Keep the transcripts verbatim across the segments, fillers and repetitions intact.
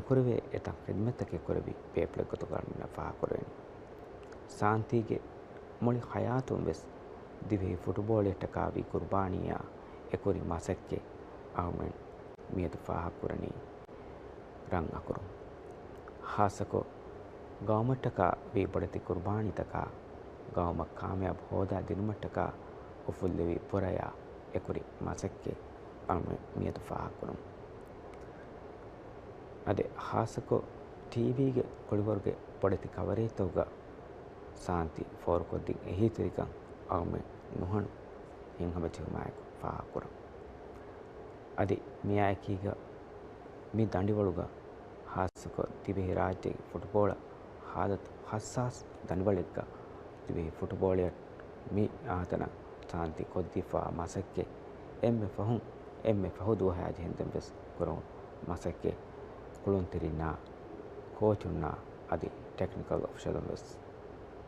ކުރެވޭ އެތައް ޚިދްމަތްތަކެއް ކުރެއްވި ބޭފުޅެއް ގޮތުގަ އަޅުމެންނަށް ފާހަގަކުރެވެނީ. ސާންތީގެ މުޅި ޙަޔާތުން ވެސް ދިވެހި ފުޓުބޯޅައަށްޓަކާ ވީ ޤުރުބާނީއާ އެކުރި މަސައްކަތް އަޅުމެން މިއަދު ފާހަގަކުރަނީ ރަން އަކުރުން. ޚާއްޞަކޮށް، ގައުމަށްޓަކާ ވީ ބޮޑެތި ޤުރުބާނީތަކާ، ގައުމަށް ކާމިޔާބު ހޯދާ ދިނުމަށްޓަކާ އުފުއްލެވި ބުރަޔާ އެކުރި މަސައްކަތް އަޅުމެން މިއަދު ފާހަގަކުރަން. އަދި ޚާއްޞަކޮށް، ޓީވީގެ ކުޅިވަރުގެ ބޮޑެތި ކަވަރޭޖްތަކުގަ ސާންތީ ފޯރުކޮށްދިން އެހީތެރިކަން އަޅުމެން ނުހަނު ހިތްހަމަޖެހުމާއެކު ފާހަގަކުރަން. އަދި މިއާއެކީގަ މި ދަނޑިވަޅުގަ ޚާއްޞަކޮށް ދިވެހިރާއްޖޭގެ ފުޓްބޯޅަ ހާލަތު ޙައްސާސް ދަނޑިވަޅެއްގަ ދިވެހި ފުޓްބޯޅައަށް މި އާތަނަށް ސާންތީ ކޮށްދީފާ މަސައްކަތް އެންމެ ފަހުން، އެންމެ ފަހު ދުވަހާ ޖެހެންދެން ވެސް ކުރެވުނު މަސައްކަތް ކުޅުންތެރިންނާ، ކޯޗުންނާ އަދި ޓެކްނިކަލް އޮފިޝަލުން ވެސް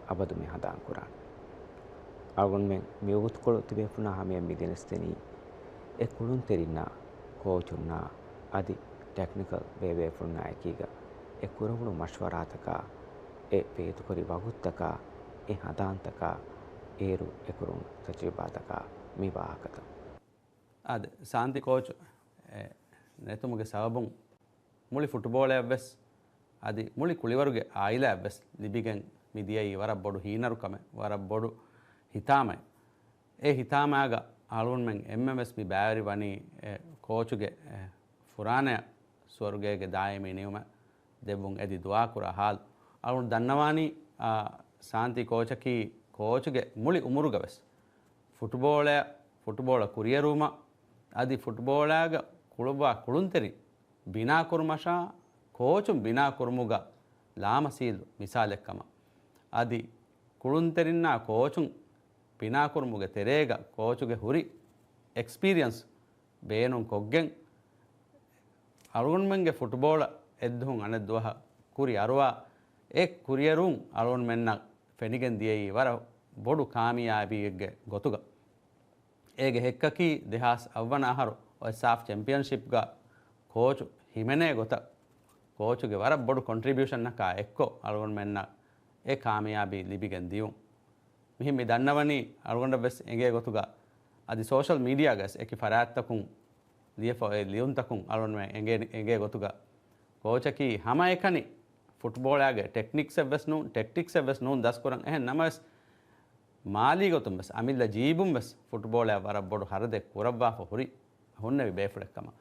އަބަދު މި ހަނދާން ކުރާނެ. އަޅުގަނޑުމެން މިވަގުތުކޮޅު ތިބޭފުޅުންނާ ހަމަޔަށް މި ގެނެސްދެނީ، އެ ކުޅުންތެރިންނާ، ކޯޗުންނާ އަދި ޓެކްނިކަލް ބޭބޭފުޅުންނާ އެކީގަ އެ ކުރެވުނު މަޝްވަރާތަކާ، އެ ފޭތުކުރި ވަގުތުތަކާ، އެ ހަނދާންތަކާ، އޭރު އެކުރެވުނު ތަޖުރިބާތަކާ މި ވާހަކަތައް. އާދެ، ސާންތި ކޯޗު އެ ނެތުމުގެ ސަބަބުން މުޅި ފުޓުބޯޅަޔަށްވެސް އަދި މުޅި ކުޅިވަރުގެ އާއިލާއަށްވެސް ލިބިގެން މިދިޔައީ ވަރަށް ބޮޑު ހީނަރުކަމެއް، ވަރަށް ބޮޑު ހިތާމައެއް. އެ ހިތާމާގަ އަޅުގަނޑުމެން އެންމެންވެސް މި ބައިވެރިވަނީ އެ ކޯޗުގެ އެ ފުރާނަޔަށް ސުވަރުގޭގެ ދާއިމީ ނިޢުމަތް ދެއްވުން އެދި ދުޢާކުރާ ޙާލު. އަޅުގަނޑު ދަންނަވާނީ، އާ، ސާންތި ކޯޗަކީ ކޯޗުގެ މުޅި އުމުރުގަވެސް ފުޓުބޯޅަ، ފުޓުބޯޅަ ކުރިއެރުވުމަށް އަދި ފުޓުބޯޅައިގަ ކުޅައްވާ ކުޅުންތެރިން ބިނާކުރުމަށާ ކޯޗުން ބިނާކުރުމުގަ ލާމަސީލު މިސާލެއްކަމަށް. އަދި ކުޅުންތެރިންނާ ކޯޗުން ބިނާކުރުމުގެ ތެރޭގަ ކޯޗުގެ ހުރި އެކްސްޕީރިއަންސް ބޭނުން ކޮށްގެން، އަޅުގަނޑުމެންގެ ފުޓުބޯޅަ އެއްދުހުން އަނެއްދުވަހަށް ކުރި އަރުވާ، އެ ކުރިއެރުން އަޅުގަނޑުމެންނަށް ފެނިގެން ދިޔައީ ވަރަށް ބޮޑު ކާމިޔާބީއެއްގެ ގޮތުގަ. އޭގެ ހެއްކަކީ ދެހާސް އަށްވަނަ އަހަރު އޮތް ސާފް ޗެމްޕިއަންޝިޕްގަ ކޯޗު ހިމެނޭ ގޮތަށް ކޯޗުގެ ވަރަށް ބޮޑު ކޮންޓްރިބިއުޝަންއަކާ އެއްކޮށް އަޅުގަނޑުމެންނަށް އެ ކާމިޔާބީ ލިބިގެން ދިޔުން. މިހެން މި ދަންނަވަނީ އަޅުގަނޑަށް ވެސް އެނގޭ ގޮތުގަ އަދި ސޯޝަލް މީޑިއާގަ ވެސް އެކި ފަރާތްތަކުން ލިޔެފަ އޮތް ލިޔުންތަކުން އަޅުގަނޑުމެން އެނގޭ، އެނގޭ ގޮތުގަ ކޯޗަކީ ހަމައެކަނި ފުޓްބޯޅައިގެ ޓެކްނިކްސެއް ވެސް ނޫން، ޓެކްޓިކްސެއް ވެސް ނޫން ދަސްކުރަން. އެހެން ނަމަވެސް މާލީ ގޮތުން ވެސް އަމިއްލަ ޖީބުން ވެސް ފުޓްބޯޅައަށް ވަރަށް ބޮޑު ހަރަދެއް ކުރައްވާފަ ހުރި، ހުންނެވި ބޭފުޅެއްކަމަށް.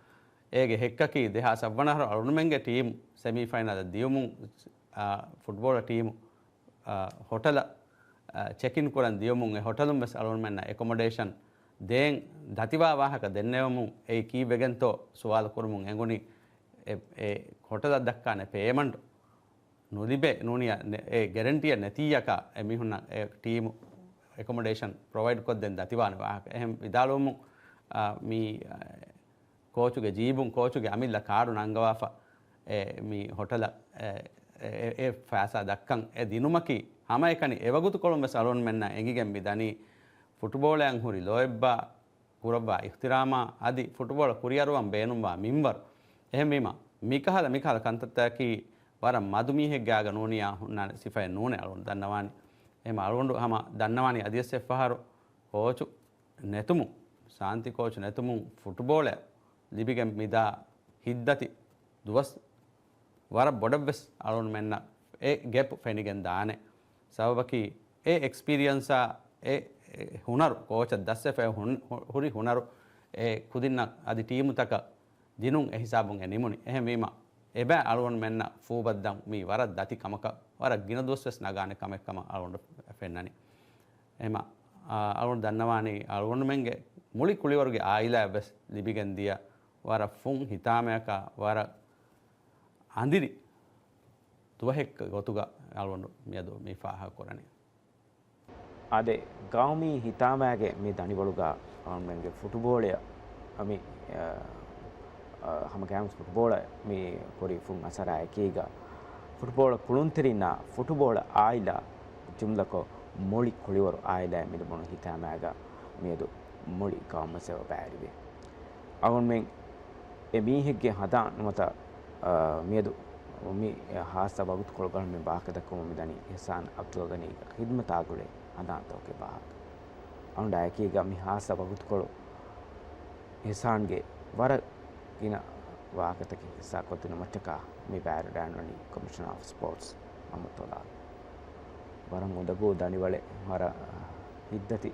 އޭގެ ހެއްކަކީ ދެހާސް އަށްވަނަ އަހަރު އަޅުގަނޑުމެންގެ ޓީމް ސެމީ ފައިނަލަށް ދިޔުމުން، އާ، ފުޓްބޯޅަ ޓީމު، އާ، ހޮޓަލަށް، އާ، ޗެކްއިން ކުރަން ދިޔުމުން އެ ހޮޓަލުން ވެސް އަޅުގަނޑުމެންނަށް އެކޮމޮޑޭޝަން ދޭން ދަތިވާ ވާހަކަ ދެންނެވުމުން އެއީ ކީއްވެގެންތޯ ސުވާލު ކުރުމުން އެނގުނީ އެ، އެ ހޮޓަލަށް ދައްކާނެ ޕޭމަންޓް ނުލިބޭ ނޫނިޔާ ނެ-، އެ ގެރެންޓީއެއް ނެތީއަކާ އެ މީހުންނަށް އެ ޓީމު އެކޮމޮޑޭޝަން ޕްރޮވައިޑް ކޮށްދޭން ދަތިވާނެ ވާހަކަ. އެހެން ވިދާޅުވުމުން، އާ، މި، އާ، ކޯޗުގެ ޖީބުން ކޯޗުގެ އަމިއްލަ ކާޑު ނަންގަވާފަ އެ މި ހޮޓަލަށް އެ، އެ، އެ ފައިސާ ދައްކަން އެ ދިނުމަކީ ހަމައެކަނި އެވަގުތުކޮޅުން ވެސް އަޅުގަނޑުމެންނަށް އެނގިގެން މި ދަނީ ފުޓުބޯޅައަށް ހުރި ލޯތްބާ ކުރައްވާ އިޙްތިރާމާ އަދި ފުޓުބޯޅަ ކުރިއަރުވަން ބޭނުންވާ މިންވަރު. އެހެންވީމަ، މިކަހަލަ، މިކަހަލަ ކަންތައްތަކަކީ ވަރަށް މަދު މީހެއްގެ އާގަ ނޫނިޔާ ހުންނާނެ ސިފައެއް ނޫނޭ އަޅުގަނޑު ދަންނަވާނީ. އެހެން އަޅުގަނޑު ހަމަ ދަންނަވާނީ އަދިވެސް އެއްފަހަރު ކޯޗު ނެތުމުން، ސާންތި ކޯޗު ނެތުމުން ފުޓުބޯޅައަށް ލިބިގެން މިދާ ހިތްދަތި ދުވަސް ވަރަށް ބޮޑަށްވެސް އަޅުގަނޑުމެންނަށް އެ ގެޕް ފެނިގެން ދާނެ. ސަބަބަކީ އެ އެކްސްޕީރިއަންސާ އެ، އެ ހުނަރު، ކޯޗަށް ދަސްވެފަ އެ ހުން-، ހު-، ހުރި ހުނަރު އެ ކުދިންނަށް އަދި ޓީމުތަކަށް ދިނުން އެ ހިސާބުން އެ ނިމުނީ. އެހެންވީމަ، އެބައި އަޅުގަނޑުމެންނަށް ފޫބައްދަން މީ ވަރަށް ދަތި ކަމަކަށް، ވަރަށް ގިނަ ދުވަސްވެސް ނަގާނެ ކަމެއްކަމަށް އަޅުގަނޑު ފެންނަނީ. އެހެމަ، އާ، އަޅުގަނޑު ދަންނަވާނީ، އަޅުގަނޑުމެންގެ މުޅި ކުޅިވަރުގެ އާއިލާއަށްވެސް ލިބިގެން ދިޔަ ވަރަށް ފުން ހިތާމަޔަކާ، ވަރަށް އަނދިރި ދުވަހެއްގެ ގޮތުގަ އަޅުގަނޑު މިއަދު މި ފާހަގަ ކުރަނީ. އާދެ، ގައުމީ ހިތާމައިގެ މި ދަނޑިވަޅުގަ އަޅުގަނޑުމެންގެ ފުޓުބޯޅަ މި، އަ، އަ، ހަމަ ގައިމުވެސް ފުޓުބޯޅަ މި ކުރި ފުން އަސަރާ އެކީގަ، ފުޓުބޯޅަ ކުޅުންތެރިންނާ ފުޓުބޯޅަ އާއިލާ ޖުމްލަކޮށް، މުޅި ކުޅިވަރު އާއިލާއަށް މި ލިބުނު ހިތާމައިގަ މިއަދު މުޅި ގައުމުވެސް އެބަ ބައިވެރިވޭ. އަޅުގަނޑުމެން އެ މީހެއްގެ ހަނދާން ނުވަތަ އާ، މިއަދު މި ހާއްސަ ވަގުތުކޮޅުގަ މި ވާހަކަ ދައްކަމުން މިދަނީ އިޙްސާން ޢަބްދުލްޣަނީގެ ޚިދްމަތާ ގުޅޭ ހަނދާންތަކުގެ ވާހަކަ. އަޅުގަނޑާ އެކީގަ މި ހާއްސަ ވަގުތުކޮޅު އިޙްސާންގެ ވަރަށް ގިނަ ވާހަކަތަކެއް ހިއްސާކޮށްދިނުމަށްޓަކާ މި ބައިވެރިވެވަޑައިގަންނަވަނީ ކޮމިޝަނަރ އޮފް ސްޕޯޓްސް މުޙައްމަދު ތޮލާލު. ވަރަށް އުނދަގޫ ދަނޑިވަޅެއް، ވަރަށް ހިތްދަތި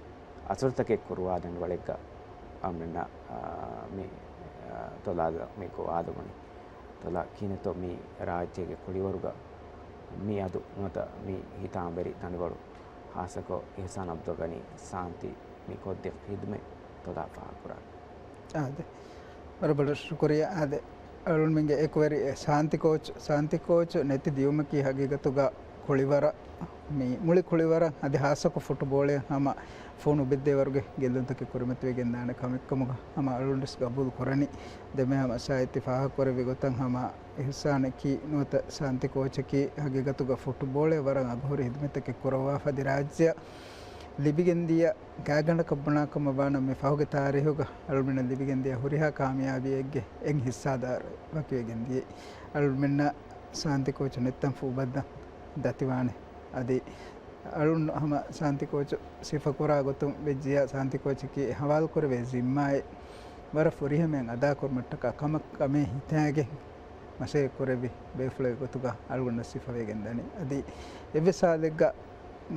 އަސަރުތަކެއް ކުރުވާ ދަނޑިވަޅެއްގަ އަޅުގަނޑަށް، އާ، މި، އާ، ތޮލާލު މި ގޮވާލުމުން. ތޮލާ ކިހިނެއްތޯ މި ރާއްޖޭގެ ކުޅިވަރުގަ މިއަދު ނުވަތަ މި ހިތާމަވެރި ދަނޑިވަޅު ހާއްސަކޮށް އިޙްސާން ޢަބްދުލްޣަނީ ސާންތި މި ކޮށްދިން ޚިދްމަތް ތޮލާ ފާހަގަކުރާނެ. އާދެ. ވަރަށް ބޮޑަށް ޝުކުރިއްޔާ. އާދެ. އަޅުގަނޑުމެންގެ އެކުވެރި ސާންތި ކޯޗް، ސާންތި ކޯޗު ނެތި ދިޔުމަކީ ހަގީގަތުގަ ކުޅިވަރަށް މި މުޅި ކުޅިވަރަށް އަދި ހާއްސަކޮށް ފުޓުބޯޅަޔަށް ހަމަ ފޫނު ބިއްދޭވަރުގެ ގެއްލުންތަކެއް ކުރިމަތިވެގެންދާނެ ކަމެއްކަމުގަ ހަމަ އަޅުގަނޑުވެސް ގަބޫލު ކުރަނީ. ދެންމެ ހަމަ ސާހިތި ފާހަގަކުރެއްވި ގޮތަށް ހަމަ އިޙްސާނަކީ ނުވަތަ ސާންތި ކޯޗަކީ ހަގީގަތުގަ ފުޓުބޯޅަޔަށް ވަރަށް އަގުހުރި ހިދުމަތްތަކެއް ކުރައްވާފަ އަދި ރާއްޖެއަށް ލިބިގެންދިޔަ ގާތްގަނޑަކަށް ބުނާކަމަށް ވާނަމަ މި ފަހުގެ ތާރީހުގަ އަޅުމެންނަށް ލިބިގެންދިޔަ ހުރިހާ ކާމިޔާބީއެއްގެ އެއް ހިއްސާދާރު ވަކިވެގެންދިޔައީ. އަޅުމެންނަށް ސާންތި ކޯޗު ނެތްތަން ފޫބައްދަން ދަތިވާނެ. އަދި އަޅުން ހަމަ ސާންތި ކޯޗު ސިފަކުރާ ގޮތުން ވެއްޖިޔާ ސާންތި ކޯޗަކީ އެ ހަވާލުކުރެވޭ ޒިންމާއެއް ވަރަށް ފުރިހަމައިން އަދާކުރުމަށްޓަކާ ކަމަށް ކަމޭ ހިތާގެން މަސައްކަތް ކުރެއްވި ބޭފުޅެއް ގޮތުގަ އަޅުގަނޑަށް ސިފަވެގެން ދަނީ. އަދި އެއްވެސް ހާލެއްގަ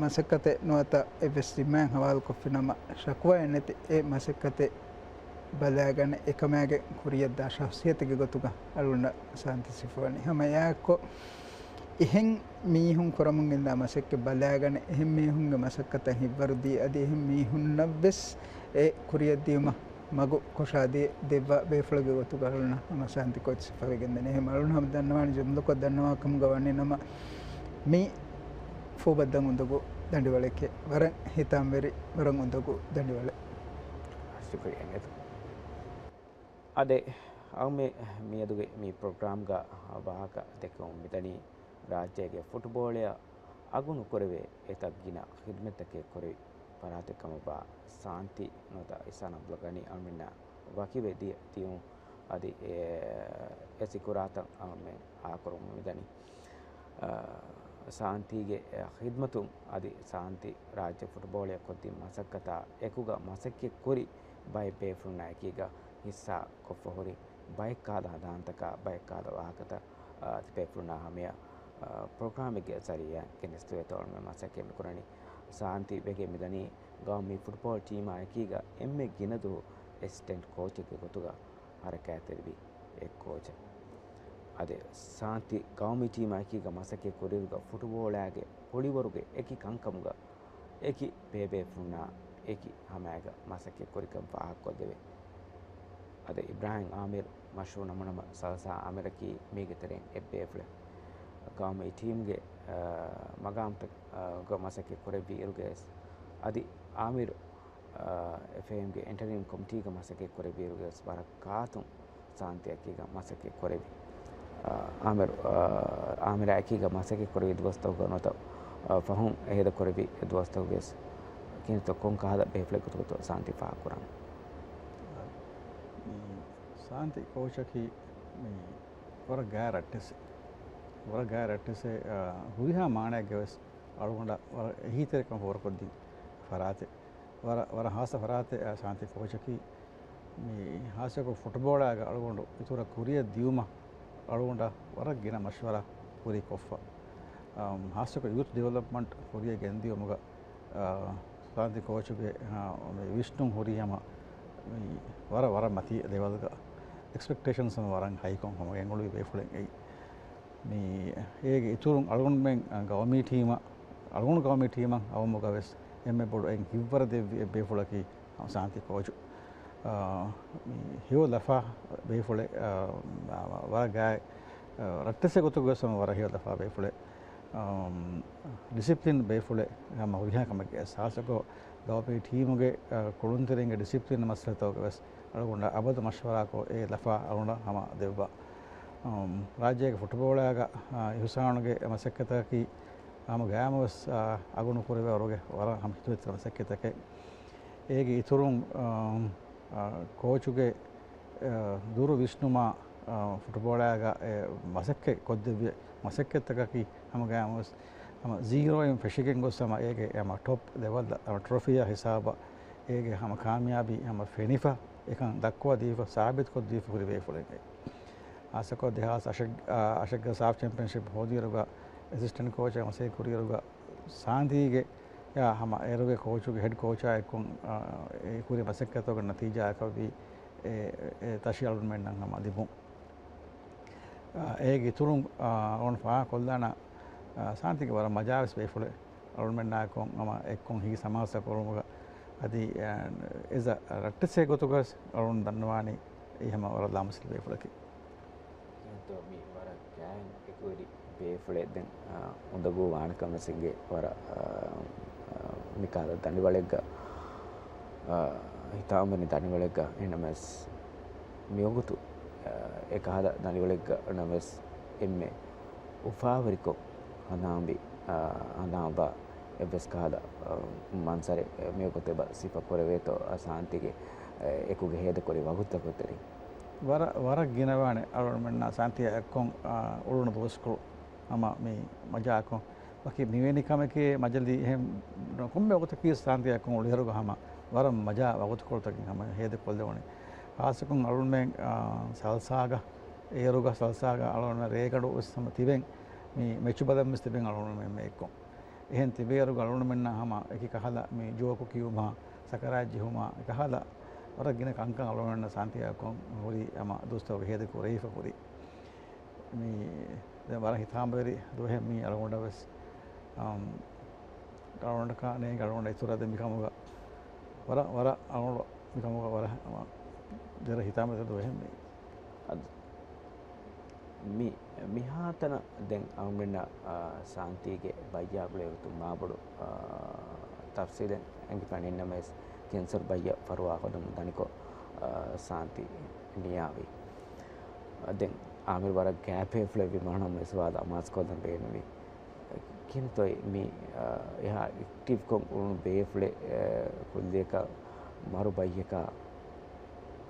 މަސައްކަތެއް ނުވަތަ އެއްވެސް ޒިންމާއެއް ހަވާލުކޮށްފިނަމަ ޝަކުވާއެއް ނެތި އެ މަސައްކަތެއް ބަލާގަނެ އެކަމާގެ ކުރިޔަށްދާ ޝަޚްޞިއްޔަތެއްގެ ގޮތުގަ އަޅުގަނޑަށް ސާންތި ސިފަވަނީ. ހަމަ އެއާއެއްކޮށް އެހެން މީހުން ކުރަމުން ގެންދާ މަސައްކަތް ބަލާގަނެ އެހެން މީހުންގެ މަސައްކަތަށް ހިތްވަރުދީ އަދި އެހެން މީހުންނަށްވެސް އެ ކުރިޔަށްދިޔުމަށް މަގު ކޮށާދި ދެއްވާ ބޭފުޅެއްގެ ގޮތުގަ އަޅުންނަށް ހަމަ ސާންތި ކޯޗް ސިފަވެގެންދަނީ. އެހެން އަޅުން ހަމަ ދަންނަވާނެ ޖުމްލަކޮށް ދަންނަވާ ކަމުގަ ވަނީ ނަމަ މި ފޫބައްދަން އުނދަގޫ ދަނޑިވަޅެކޭ. ވަރަށް ހިތާމަވެރި، ވަރަށް އުނދަގޫ ދަނޑިވަޅެއް. ޝުކުރިއްޔާ ނޭތު. އާދެ، އަޅުމެން މިއަދުގެ މި ޕްރޮގްރާމްގަ ވާހަކަ ދެއްކެމުން މިދަނީ ރާއްޖޭގެ ފުޓުބޯޅަޔަށް އަގު ނުކުރެވޭ އެތައް ގިނަ ޚިދުމަތްތަކެއް ކުރެވި ފަރާތެއް ކަމަށްވާ ސާންތި ނުވަތަ އިޙްސާން ޢަބްދުލްޣަނީ އަޅުމެންނަށް ވަކިވެ ދިޔަ ދިޔުން އަދި އެ، އެ ސިކުރާތައް އަޅުމެން އާކުރުމުން މިދަނީ. އާ، ސާންތީގެ ޚިދުމަތުން އަދި ސާންތި ރާއްޖެ ފުޓުބޯޅަޔަށް ކޮށްދިން މަސައްކަތާ އެކުގަ މަސައްކަތް ކުރި ބައެއް ބޭފުޅުންނާ އެކީގަ ހިއްސާ ކޮށްފަ ހުރި ބައެއް ކަހަލަ ހަނދާންތަކާ ބައެއް ކަހަލަ ވާހަކަތައް، އާ، ތިބޭފުޅުންނާ ހަމަޔަށް، އާ، ޕްރޮގްރާމެއްގެ ޒަރީއާ ގެނެސްދެވޭތޯ އަޅުމެން މަސައްކަތް މިކުރަނީ. ސާންތި ވެގެން މިދަނީ ގައުމީ ފުޓްބޯޅަ ޓީމާ އެކީގަ އެންމެ ގިނަ ދުވަހު އެސިސްޓެންޓް ކޯޗެއްގެ ގޮތުގަ ހަރަކާތްތެރިވި އެއް ކޯޗެއް. އަދި ސާންތި ގައުމީ ޓީމާ އެކީގަ މަސައްކަތް ކުރިއިރުގަ ފުޓުބޯޅައިގެ ކުޅިވަރުގެ އެކި ކަންކަމުގަ އެކި ބޭބޭފުންނާ އެކި ހަމައިގަ މަސައްކަތް ކުރިކަން ފާހަގަކޮށްދެވޭ. އަދި އިބްރާހިމް އާމިރު މަޝްހޫރު ނަމުނަމަ ސަލްސާ އާމިރަކީ މީގެ ތެރެއިން އެއްބޭފުޅެއް. ގައުމީ ޓީމްގެ، އާ، މަގާމްތައް، އާ، ގަ މަސައްކަތް ކުރެއްވި އިރުގައި އަދި އާމިރު، އާ، އެފްއޭއެމްގެ އެންޓަރިމް ކޮމިޓީގަ މަސައްކަތް ކުރެއްވި އިރުގައި ވަރަށް ކާތުން ސާންތި އެކީގަ މަސައްކަތް ކުރެއްވި. އާ، އާމިރު، އާ، އާމިރާ އެކީގަ މަސައްކަތް ކުރެއްވި ދުވަސްތަކުގަ ނުވަތަ، އާ، ފަހުން އެހީތެރި ކުރެއްވި ދުވަސްތަކުގައި ކިހިނެއްތޯ ކޮން ކަހަލަ ބޭފުޅެއް ގޮތުގަތޯ ސާންތި ފާހަގަކުރަން. މި ސާންތި ކޯޗަކީ މި ވަރަށް ގާތް ރައްޓެއްސެއް. ވަރަށް ގާތް ރައްޓެއްސެއް، އާ، ހުރިހާ މާނައެއްގަވެސް އަޅުގަނޑަށް ވަރަށް އެހީތެރިކަން ފޯރުކޮށްދިން ފަރާތެއް. ވަރަށް، ވަރަށް ހާއްސަ ފަރާތެއް، އާ، ސާންތި ކޯޗަކީ. މި ހާއްސަކޮށް ފުޓްބޯޅައިގަ އަޅުގަނޑު އިތުރަށް ކުރިއަށް ދިޔުމަށް އަޅުގަނޑަށް ވަރަށް ގިނަ މަޝްވަރާ ކުރި ކޮށްފަ. އަމް، ހާއްސަކޮށް ޔޫތު ޑިވެލޮޕްމަންޓް ކުރިއަށް ގެންދިޔުމުގަ، އާ، ސާންތި ކޯޗުގެ، އާ، މި ވިސްނުން ހުރީ ހަމަ މި ވަރަށް، ވަރަށް މަތީ ލެވެލްގަ އެކްސްޕެކްޓޭޝަންސް ހަމަ ވަރަށް ހައިކޮށް ހަމަ ގެންގުޅުވި ބޭފުޅެއް އެއީ. މި އޭގެ އިތުރުން އަޅުގަނޑުމެން ގައުމީ ޓީމަށް، އަޅުގަނޑު ގައުމީ ޓީމަށް އައުމުގަ ވެސް އެންމެ ބޮޑު އެން ހިތްވަރު ދެއްވި އެއް ބޭފުޅަކީ ސާންތި ކޯޗު. އާ، މި ހެޔޮ ލަފާ ބޭފުޅެއް، އާ، ވަރަށް ގާތް، އާ، ރައްޓެއްސެއް ގޮތުގަ ވެސް ވަރަށް ހެޔޮ ލަފާ ބޭފުޅެއް. އާ، ޑިސިޕްލިން ބޭފުޅެއް ހަމަ ހުރިހާ ކަމެއްގަ އެސާސަކޮށް ގައުމީ ޓީމުގެ، އާ، ކުޅުންތެރިންގެ ޑިސިޕްލިން މައްސަލަތަކުގަ ވެސް އަޅުގަނޑަށް އަބަދު މަޝްވަރާކޮށް އެ ލަފާ އަޅުގަނޑަށް ހަމަ ދެއްވާ. އަމް، ރާއްޖޭގެ ފުޓުބޯޅައިގަ، އާ، އިހުސާނުގެ މަސައްކަތަކީ ހަމަ ގައިމުވެސް، އާ، އަގުނުކުރެވޭ ވަރުގެ ވަރަށް ހަމަ ހިތުހައްތަ މަސައްކަތެކޭ. އޭގެ އިތުރުން، އާ، އާ، ކޯޗުގެ، އާ، ދުރު ވިސްނުމާ، އާ، ފުޓުބޯޅައިގަ އެ މަސައްކަތް ކޮށްދެއްވި މަސައްކަތްތަކަކީ ހަމަ ގާމުސް ހަމަ ޒީރޯއިން ފެށިގެން ގޮސް ހަމަ އޭގެ ހަމަ ޓޮޕް ލެވަލް ހަމަ ޓްރޮފީއާ ހިސާބަށް އޭގެ ހަމަ ކާމިޔާބީ ހަމަ ފެނިފަ އެކަން ދައްކުވާ ދީފަ ސާބިތުކޮށްދީފަ ހުރި ބޭފުޅެއް. ހާއްސަކޮށް ދެހާސް އަށެއް، އަށެއްގަ ސާފް ޗެމްޕިއަންޝިޕް ހޯދިއިރުގަ އެސިސްޓެންޓް ކޯޗަށް މަސައްކަތް ކުރިއިރުގަ ސާންތީގެ ޔާ ހަމަ އޭރުގެ ކޯޗުގެ ހެޑް ކޯޗާ އެއްކޮށް، އާ، އެ ކުރި މަސައްކަތުގެ ނަތީޖާއަކަށްވީ އެ، އެ ތަށި އަޅުންމެންނަށް ހަމަ ލިބުން. އާ، އޭގެ އިތުރުން، އާ، އަޅުން ފާހަގަކޮށްލާނަ، އާ، ސާންތީގެ ވަރަށް މަޖާވެސް ބޭފުޅެއް އަޅުންމެންނާއެކު ހަމަ އެއްކޮށް ހިތް ސަމާސާ ކުރުމުގަ އަދި، އާ، އެޒަ ރައްޓެއްސެއް ގޮތުގަ ވެސް އަޅުން ދަންނަވާނީ އެއީ ހަމަ ވަރަށް ލާމަސައްކަތް ބޭފުޅަކީ. ކިހިނެއްތޯ މި ވަރަށް ގާތް އެކުވެރި ބޭފުޅެއް ދެން، އާ، އުނދަގޫ ވާނެ ކަމަށް އެނގޭ ވަރަށް، އާ، އާ، މިކަހަލަ ދަނޑިވަޅެއްގަ، އާ، ހިތާމަވެރި ދަނޑިވަޅެއްގަ އެހެނަމަސް މިވަގުތު، އާ، އެކަހަލަ ދަނޑިވަޅެއްގަ ނަމަވެސް އެންމެ އުފާވެރިކޮށް ހަނދާންވި، އާ، ހަނދާންވާ އެއްވެސް ކަހަލަ، އާ، މަންޒަރެއް މިވަގުތު އެބަ ސިފަ ކުރެވޭތޯ، އާ، ސާންތީގެ، އާ، އެކުގަ ހޭދަކުރި ވަގުތުތަކުގެ ތެރެއިން. ވަރަށް، ވަރަށް ގިނަވާނެ އަޅުގަނޑުމެންނާ ސާންތީއާ އެއްކޮށް، އާ، އުޅުނު ދުވަސްކޮޅު ހަމަ މި މަޖާއަކުން. ވަކި މިވެނި ކަމެކޭ މަޖަލީ އެހެން ކޮންމެ ވަގުތަކީ ސާންތީއާ އެއްކޮށް އުޅޭއިރުގަ ހަމަ ވަރަށް މަޖާ ވަގުތުކޮޅުތަކެއް ހަމަ ހޭދަކޮށްލެވުނީ. ޚާއްޞަކޮށް އަޅުގަނޑުމެން، އާ، ސަލްސާގަ، އޭރުގަ ސަލްސާގަ އަޅުގަނޑުމެން ރޭގަނޑު ވެސް ހަމަ ތިބެން މި މެޗު ބަލަން ވެސް ތިބެން އަޅުގަނޑުމެން އެއްކޮށް. އެހެން ތިބޭއިރުގަ އަޅުގަނޑުމެންނަށް ހަމަ އެކި ކަހަލަ މި ޖޯކު ކިޔުމާ، ސަކަރާތް ޖެހުމާ، އެކަހަލަ ވަރަށް ގިނަ ކަންކަން އަޅުގަނޑުމެންނަށް ސާންތީއާ އެއްކޮށް ހުރީ ހަމަ ދުވަސްތަކުގަ ހޭދަ ކުރެވިފަ ހުރީ. މި ދެން ވަރަށް ހިތާމަވެރި ދުވަހެއް މީ އަޅުގަނޑަށް ވެސް، އަމް، އަޅުގަނޑަކާ ނޭނގެ އަޅުގަނޑަށް އިތުރަށް ދެން މިކަމުގަ ވަރަށް، ވަރަށް އަޅުގަނޑު މިކަމުގަ ވަރަށް ހަމަ ދެރަ ހިތާމަވެރި ދުވަހެއް މީ. އަދި މި، މިހާތަނަށް ދެން އަޅުގަނޑުމެންނަށް، އާ، ސާންތީގެ ބައްޔާ ގުޅޭ ގޮތުން މާބޮޑު، އާ، ތަފްސީލެއް އެނގިފަ ނެތްނަމަވެސް، ކެންސަރު ބައްޔަށް ފަރުވާ ހޯދުމުން ދަނިކޮށް، އާ، ސާންތީ ނިޔާވި. ދެން އާމިރު ވަރަށް ގާތް ބޭފުޅެއްވީމަ ހަމަ މި ސުވާލު އަމާޒުކޮށްލަން ބޭނުމީ. ކިހިނެއްތޯ މި، އާ، އެހާ އެކްޓިވްކޮށް އުޅުނު ބޭފުޅެއް، އާ، ކުއްލިއަކަށް މަރު ބައްޔަކާ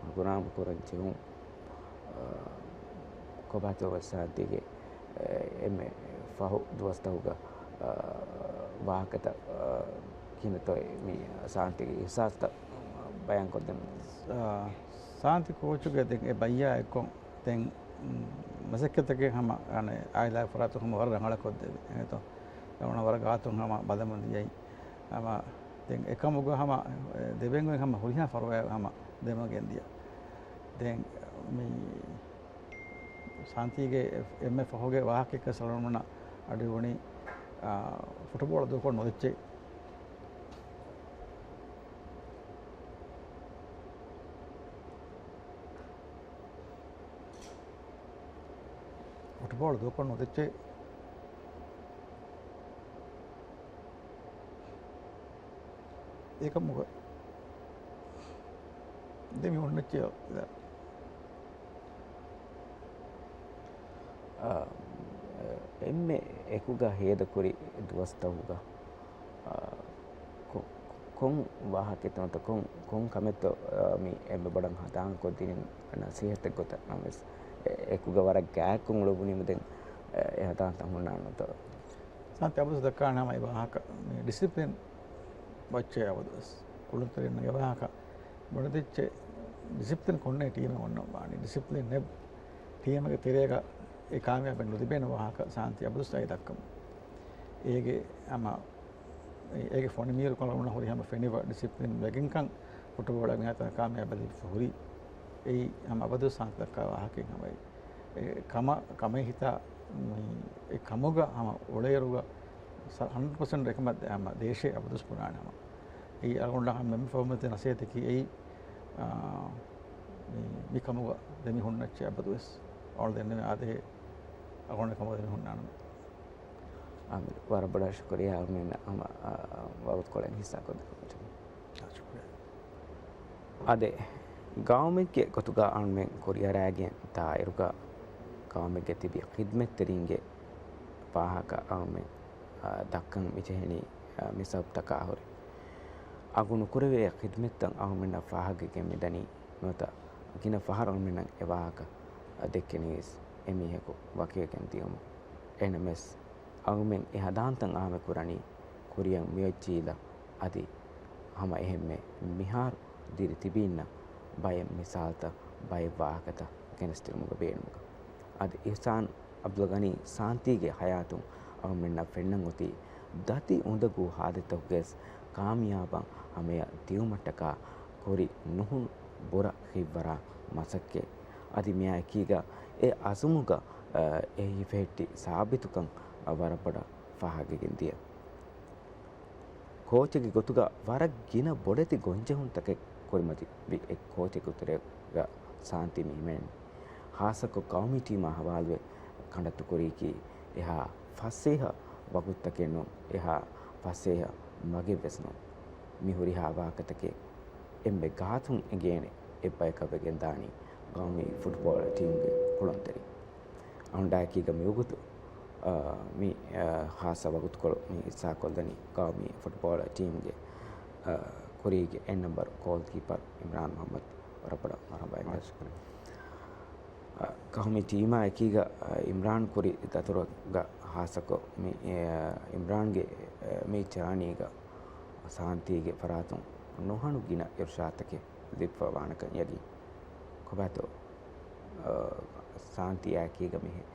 ހަނގުރާމަ ކުރަން ޖެހުން، އާ، ކޮބާތޯ ސާންތީގެ، އާ، އެންމެ ފަހު ދުވަސްތަކުގަ، އާ، ވާހަކަތައް، އާ، ކިހިނެއްތޯ މި ސާންތީގެ އިޙްސާސްތައް ބަޔާންކޮށްދެން. އާ، ސާންތި ކޯޗުގެ ދެން އެ ބައްޔާ އެއްކޮށް ދެން، މް، މަސައްކަތްތަކެއް ހަމަ، އަނެއް، އާއިލާގެ ފަރާތުން ހަމަ ވަރަށް ރަނގަޅަށް ކޮށްދެވި. އެހެންތޯ؟ އެ ވަރަށް ގާތުން ހަމަ ބަލަމުން ދިޔައީ. ހަމަ ދެން އެކަމުގަ ހަމަ، އެ، ދެބެންގޮތް ހަމަ ހުރިހާ ފަރުވާއެއް ހަމަ ދެމަގެން ދިޔަ. ދެން މި ސާންތީގެ އެންމެ ފަހުގެ ވާހަކައެއްގަ ސަލަމަން އަޑުއިވުނީ، އާ، ފުޓުބޯޅަ ދޫކޮށް ނުދެއްޗޭ. ފުޓުބޯޅަ ދޫކޮށް ނުދެއްޗޭ. އެކަމުގަ ދެމި ހުންނައްޗޭ. އާ، އެންމެ އެކުގަ ހޭދަކުރި ދުވަސްތަކުގަ، އާ، ކޮ-، ކޮން ވާހަކައެއްތޯ ނުވަތަ ކޮން، ކޮން ކަމެއްތޯ، އާ، މި އެންމެ ބޮޑަށް ހަނދާންކޮށްދިނިން ނަސީހަތެއް ގޮތަށް ނަމަވެސް، އެ-، އެކުގަ ވަރަށް ގާތްކޮށް އުޅުއްވުނީމަ ދެން އެ ހަނދާންތައް ހުންނާނެތޯ؟ ސާންތި އަބަދުވެސް ދައްކާނެ ހަމަ އެ ވާހަކަ، މި ޑިސިޕްލިން ވައްޗޭ އަބަދުވެސް. ކުޅުންތެރިންނަށް އެ ވާހަކަ ބުނެދިއްޗެ، ޑިސިޕްލިން ކޮންނޭ ޓީމެއް އޮންނަ ވާނީ. ޑިސިޕްލިން ނެއް ޓީމެއްގެ ތެރޭގަ އެ ކާމިޔާބެއް ނުލިބޭނެ ވާހަކަ ސާންތި އަބަދުވެސް އައި ދައްކަމުން. އޭގެ ހަމަ އޭގެ ފޮނި މީރު ކަމަށް ހުރި ހަމަ ފެނިވަ ޑިސިޕްލިން ވެގެންކަން ފުޓުބޯޅަ މިހާތަނަށް ކާމިޔާބަށް ލިބިފަ ހުރީ. އެއީ ހަމަ އަބަދު ސާންތި ދައްކާ ވާހަކައެއް ހަމަ އެ ކަމަށް، ކަމެއް ހިތާ، މި އެ ކަމުގަ ހަމަ އުޅޭއިރުގަ ސަ-، ހަންޑްރެޑް ޕަސެންޓް އެކަމަށް ދޭ ހަމަ ދޭށޭ އަބަދުސް ބުނާނެ ހަމަ. އެއީ އަޅުގަނޑަށް ހަމަ އެންމެ ފަހުމަތި ނަސޭހަތަކީ އެއީ، އާ، މި، މި ކަމުގަ ދެމި ހުންނައްޗޭ އަބަދުވެސް. އަޅުގަނޑު ދެންނެވި އާދޭހޭ އަޅުގަނޑު ކަމުގަ ދެމި ހުންނާނަމޭ. އާމިރު، ވަރަށް ބޮޑަށް ޝުކުރިއްޔާ އަޅުގަނޑުމެންނަށް ހަމަ، އާ، ވަގުތުކޮޅެއް ހިއްސާކޮށްދިނުމަށް. އާ، ޝުކުރިއްޔާ. އާދެ، ގައުމެއްގެ ގޮތުގަ އަޅުމެން ކުރިއަރާގެން ދާއިރުގަ ގައުމެއްގެ ތިބި ޚިދްމަތްތެރިންގެ ފާހަގަ އަޅުމެން، އާ، ދައްކަން މިޖެހެނީ، އާ، މި ސަބަބުތަކާ ހުރެ. އަގު ނުކުރެވޭ ޚިދްމަތްތައް އަޅުމެންނަށް ފާހަގަވެގެން މިދަނީ ނުވަތަ ގިނަ ފަހަރު އަޅުމެންނަށް އެ ވާހަކަ ދެއްކެނީވެސް އެމީހަކު ވަކިވެގެން ދިޔުމުން. އެހެނަމެސް އަޅުމެން އެ ހަނދާންތައް އާމެކުރަނީ ކުރިއަށް މިއޮތް ޖީލަށް އަދި ހަމަ އެހެންމެ މިހާރު ދިރި ތިބީންނަށް ބައެއް މިސާލުތައް، ބައެއް ވާހަކަތައް ގެނެސްދިނުމުގެ ބޭނުމުގަ. އަދި އިޙްސާން ޢަބްދުލްޣަނީ ސާންތީގެ ޙަޔާތުން އަޅުމެންނަށް ފެންނަން އޮތީ ދަތި އުނދަގޫ ހާލަތްތަކުގައިވެސް ކާމިޔާބަށް ހަމަޔަށް ދިއުމަށްޓަކާ ކުރި ނުހުން ބުރަ ހިތްވަރާ މަސައްކަތް. އަދި މިއާ އެކީގަ އެ އަޒުމުގަ، އަ، އެ ހިފެހެއްޓި ސާބިތުކަން ވަރަށް ބޮޑަށް ފާހަގަވެގެން ދިޔަ. ކޯޗެއްގެ ގޮތުގަ ވަރަށް ގިނަ ބޮޑެތި ގޮންޖެހުންތަކެއް ކުރިމަތިވި އެއް ކޯޗެއްގެ ތެރޭގަ ސާންތީ މި ހިމެނެނީ. ހާއްސަކޮށް ގައުމީ ޓީމާ ހަވާލުވެ ކަނޑައްތުކުރީކީ އެހާ ފަސޭހަ ވަގުތުތަކެއް ނޫން، އެހާ ފަސޭހަ މަގެއްވެސް ނޫން. މި ހުރިހާ ވާހަކަތަކެއް އެންމެ ގާތުން އެނގޭނެ އެއްބަޔަކަށް ވެގެންދާނީ ގައުމީ ފުޓްބޯޅަ ޓީމުގެ ކުޅުންތެރިން. އަހަންޑާއެކީގަ މިވަގުތު، އާ، މި، އާ، ހާއްސަ ވަގުތުކޮޅު މި ހިއްސާކޮށްލަނީ ގައުމީ ފުޓްބޯޅަ ޓީމުގެ، އާ، ކުރީގެ އެއް ނަމްބަރު ގޯލްކީޕަރ އިމްރާން މުޙައްމަދު. ވަރަށް ބޮޑަށް މަރުޙަބާ އިނގޭ. މާޝައް. އާ، ގައުމީ ޓީމާ އެކީގަ، އާ، އިމްރާން ކުރި ދަތުރުގަ ހާއްސަކޮށް މި، އާ، އިމްރާންގެ، އާ، މި ޖާނީގަ ސާންތީގެ ފަރާތުން ނުހަނު ގިނަ އިރުޝާދުތަކެއް ލިބިފަ ވާނެކަން ޔަގީން. ކޮބާތޯ، އާ، ސާންތީ އާއެކީގަ މި ހެ-،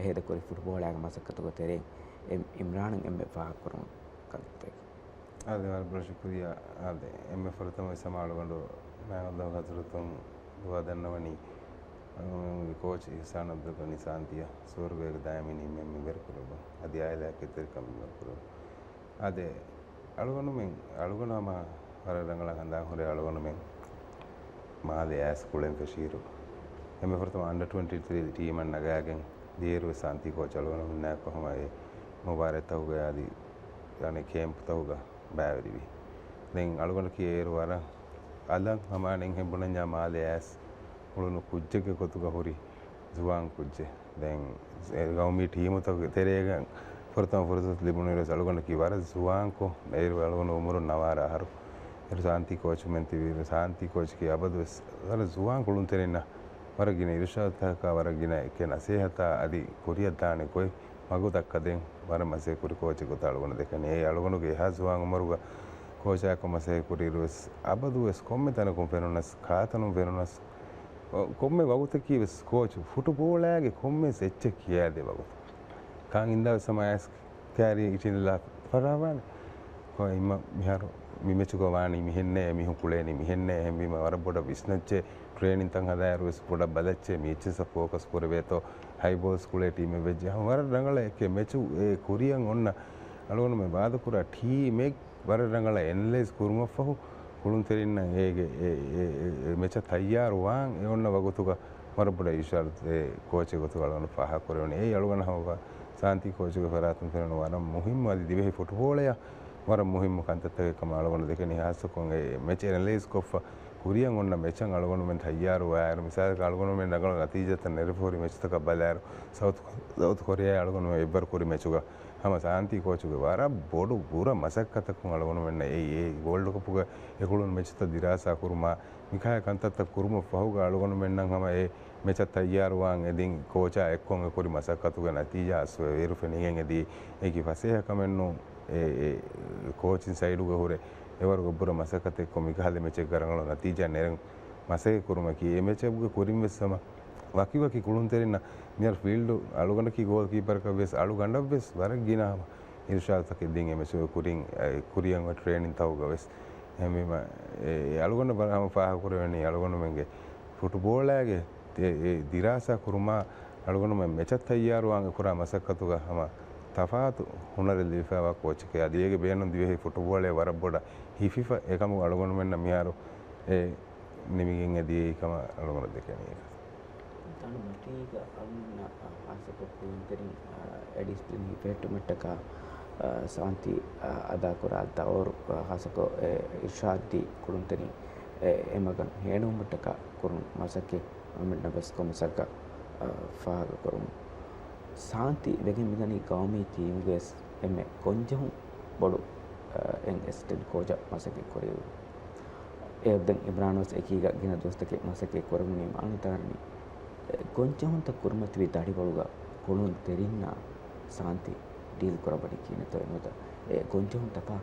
ހޭދަކުރި ފުޓްބޯޅައިގެ މަސައްކަތުގެ ތެރެއިން އިމް-، އިމްރާނަށް އެންމެ ފާހަގަކުރުން ކަންތައްތަކެއް. އާދެ، ވަރަށް ބޮޑަށް ޝުކުރިއްޔާ. އާދެ، އެންމެ ފުރަތަމަ ވެސް ހަމަ އަޅުގަނޑު މާތް ﷲ ގެ ޙަޟްރަތުން ދުޢާ ދަންނަވަނީ، އަޅުގަނޑުގެ ކޯޗް އިޙްސާން ޢަބްދުލްޣަނީ ސާންތީއަށް ސުވަރުގޭގެ ދާއިމީ ނިޢުމަތް މި ބޭރުކުރެއްވުން. އަދި އާއިލާއަކީ ތެރިކަން މި ބޭރުކުރެއްވުން. އާދެ، އަޅުގަނޑުމެން، އަޅުގަނޑު ހަމަ ވަރަށް ރަނގަޅަށް ހަނދާން ހުރޭ އަޅުގަނޑުމެން މާލެ އައިސް ކުޅެން ފެށިއިރު، އެންމެ ފުރަތަމަ އަންޑަރ ޓްވެންޓީ ތްރީ ޓީމަށް ނަގާގެން ދިޔައިރު ސާންތީ ކޯޗް އަޅުގަނޑުމެންނާއެކު ހަމަ އެ މުބާރާތްތަކުގައި އަދި އަނެއް ކޭމްޕްތަކުގަ ބައިވެރިވި. ދެން އަޅުގަނޑަކީ އޭރު ވަރަށް އަލަށް ހަމަ އަނެއްހެން ބުނަންޏާ މާލެ އައިސް އުޅުނު ކުއްޖެއްގެ ގޮތުގަ ހުރި ޒުވާން ކުއްޖެއް. ދެން ގައުމީ ޓީމުތަކުގެ ތެރޭގަ ފުރަތަމަ ފުރުސަތު ލިބުނުއިރުވެސް އަޅުގަނޑަކީ ވަރަށް ޒުވާންކޮށް، އޭރު އަޅުގަނޑު އުމުރުން ނަވާރަ އަހަރު. އޭރު ސާންތީ ކޯޗުމެން ތިބިއިރު ސާންތީ ކޯޗަކީ އަބަދުވެސް ވަރަށް ޒުވާން ކުޅުންތެރިންނަށް ވަރަށް ގިނަ އިރުޝާދުތަކާ ވަރަށް ގިނަ އެކެއް ނަސޭހަތާ އަދި ކުރިއަށް ދާނެ ގޮތް މަގު ދައްކަދޭން ވަރަށް މަސައްކަތް ކުރި ކޯޗެއް ގޮތަށް އަޅުގަނޑު ދެކެނީ. އެއީ އަޅުގަނޑުގެ އެހާ ޒުވާން އުމުރުގަ ކޯޗާއެކު މަސައްކަތް ކުރިއިރުވެސް އަބަދުވެސް ކޮންމެ ތަނަކުން ފެނުނަސް، ކާތަނުން ފެނުނަސް، ކޮންމެ ވަގުތަކީ ވެސް ކޯޗު ފުޓުބޯޅައިގެ ކޮންމެވެސް އެއްޗެއް ކިޔާދޭ ވަގުތު. ކާން އިންދާވެސް ހަމަ އައިސް ކައިރީ އިޓިންލާ ފަށާވާނެ. ކޮ އިމަ މިހާރު މި މެޗުގަ ވާނީ މިހެންނޭ، މީހުން ކުޅޭނީ މިހެންނޭ، އެހެންވީމަ ވަރަށް ބޮޑަށް ވިސްނައްޗޭ، ޓްރޭނިންތައް ހަދާއިރު ވެސް ބޮޑަށް ބަލައްޗޭ، މި އެއްޗިއްސަށް ފޯކަސް ކުރެވޭތޯ، ހައި ބޯލްސް ކުޅޭ ޓީމެއް ވެއްޖެ. ހަމަ ވަރަށް ރަނގަޅަށް އެކެ މެޗު އެ ކުރިއަށް އޮންނަ އަޅުގަނޑުމެން ވާދަކުރާ ޓީމެއް ވަރަށް ރަނގަޅަށް އެނަލައިޒް ކުރުމަށްފަހު، ކުޅުންތެރިންނަށް އޭގެ އެ، އެ، އެ، އެ މެޗަށް ތައްޔާރުވާން އެ އޮންނަ ވަގުތުގަ ވަރަށް ބޮޑަށް އިރުޝާދު އެ ކޯޗެއް ގޮތުގަ އަޅުގަނޑު ފާހަގަކުރެވުނީ. އެއީ އަޅުގަނޑަށް ހަމަ ސާންތީ ކޯޗުގެ ފަރާތުން ފެނުނު ވަރަށް މުހިއްމު އަދި ދިވެހި ފުޓުބޯޅަޔަށް ވަރަށް މުހިއްމު ކަންތައްތަކެއް ކަމަށް އަޅުގަނޑު ދެކެނީ. ހާއްސަކޮށް އެ މެޗް އެނަލައިޒް ކޮށްފަ ކުރިއަށް އޮންނަ މެޗަށް އަޅުގަނޑުމެން ތައްޔާރުވާއިރު، މިސާލަކަށް އަޅުގަނޑުމެން ރަނގަޅު ނަތީޖާތައް ނެރެފަ ހުރި މެޗުތަކަށް ބަލާއިރު، ސައުތު، ސައުތު ކޮރިއާއާ އަޅުގަނޑުމެން އެއްވަރު ކުރި މެޗުގަ ހަމަ ސާންތީ ކޯޗުގެ ވަރަށް ބޮޑު ބުރަ މަސައްކަތަކުން އަޅުގަނޑުމެންނަށް އެއީ، އެ ވޯލްޑް ކަޕުގަ އެކުޅުނު މެޗުތައް ދިރާސާ ކުރުމާ، މިކަހަލަ ކަންތައްތައް ކުރުމަށްފަހުގަ އަޅުގަނޑުމެންނަށް ހަމަ އެ މެޗަށް ތައްޔާރުވާން އެދިން ކޯޗާ އެއްކޮށް އެ ކުރި މަސައްކަތުގެ ނަތީޖާ އަސްވެވިއިރު ފެނިގެން އެދީ، އެކި ފަސޭހަކަމެއްނޫން. އެ، އެ ކޯޗިން ސައިޑުގަ ހުރެ އެވަރުގެ ބުރަ މަސައްކަތެއްކޮށް މިކަހަލަ މެޗެއްގަ ރަނގަޅު ނަތީޖާ ނެރެން މަސައްކަތް ކުރުމަކީ، އެ މެޗެއްގެ ކުރިން ވެސް ހަމަ ވަކިވަކި ކުޅުންތެރިންނަށް މިހާރު ފީލްޑު އަޅުގަނޑަކީ ގޯލް ކީޕަރަކަށް ވެސް އަޅުގަނޑަށް ވެސް ވަރަށް ގިނަ ހަމަ އިރުޝާދުތަކެއް ދިން އެ މެޗުގެ ކުރިން، އެ، ކުރިއަށް އޮތް ޓްރޭނިންތަކުގަ ވެސް. އެހެންވީމަ، އެ، އެ އަޅުގަނޑަށް ވަރަށް ހަމަ ފާހަގަކުރެވެނީ އަޅުގަނޑުމެންގެ ފުޓުބޯޅައިގެ އެ، އެ ދިރާސާ ކުރުމާ، އަޅުގަނޑުމެން މެޗަށް ތައްޔާރުވާން އެ ކުރާ މަސައްކަތުގަ ހަމަ ތަފާތު ހުނަރެއް ލިބިފައިވާ ކޯޗެކޭ. އަދި އޭގެ ބޭނުން ދިވެހި ފުޓުބޯޅައެއް ވަރަށް ބޮޑަށް ހިފިފަ އެކަމުގަ އަޅުގަނޑުމެންނަށް މިހާރު އެ ނިމިގެން އެދިޔައީ ކަމަށް އަޅުގަނޑު ދެކެނީ. ތަނު މަތީގަ އަޅުގަނޑުމެންނަށް، އާ، ހާއްސަކޮށް ކުޅުންތެރިން، އާ، އެ ޑިސިޕްލިން ހިފެހެއްޓުމަށްޓަކާ، އާ، ސާންތީ، އާ، އަދާކުރާ ދައުރު، އާ، ހާއްސަކޮށް، އެ، އިރުޝާދީ ކުޅުންތެރިން، އެ، އެމަގަށް ހޭނުމަށްޓަކާ ކުރުނު މަސައްކަތް އަޅުގަނޑުމެންނަށް ވެސް ކޮންމެސް އަގަށް، އާ، ފާހަގަކުރުމުން. ސާންތީ ވެގެން މިދަނީ ގައުމީ ޓީމުގައިވެސް އެންމެ ގޮންޖެހުން ބޮޑު، އާ، އެއް އެސިސްޓެންޓް ކޯޗަށް މަސައްކަތް ކުރެވުނު. އެއަށް ދެން އިމްރާން ވެސް އެކީގަ ގިނަ ދުވަސްތަކެއް މަސައްކަތް ކުރެވުނީ މާނަތާރަނީ. ގޮންޖެހުންތައް ކުރިމަތިވި ދަނޑިވަޅުގަ ކުޅުންތެރިންނާ ސާންތި ޑީލް ކުރައްވަނީ ކިހިނެއްތޯ ނުވަތަ އެ ގޮންޖެހުންތަކާ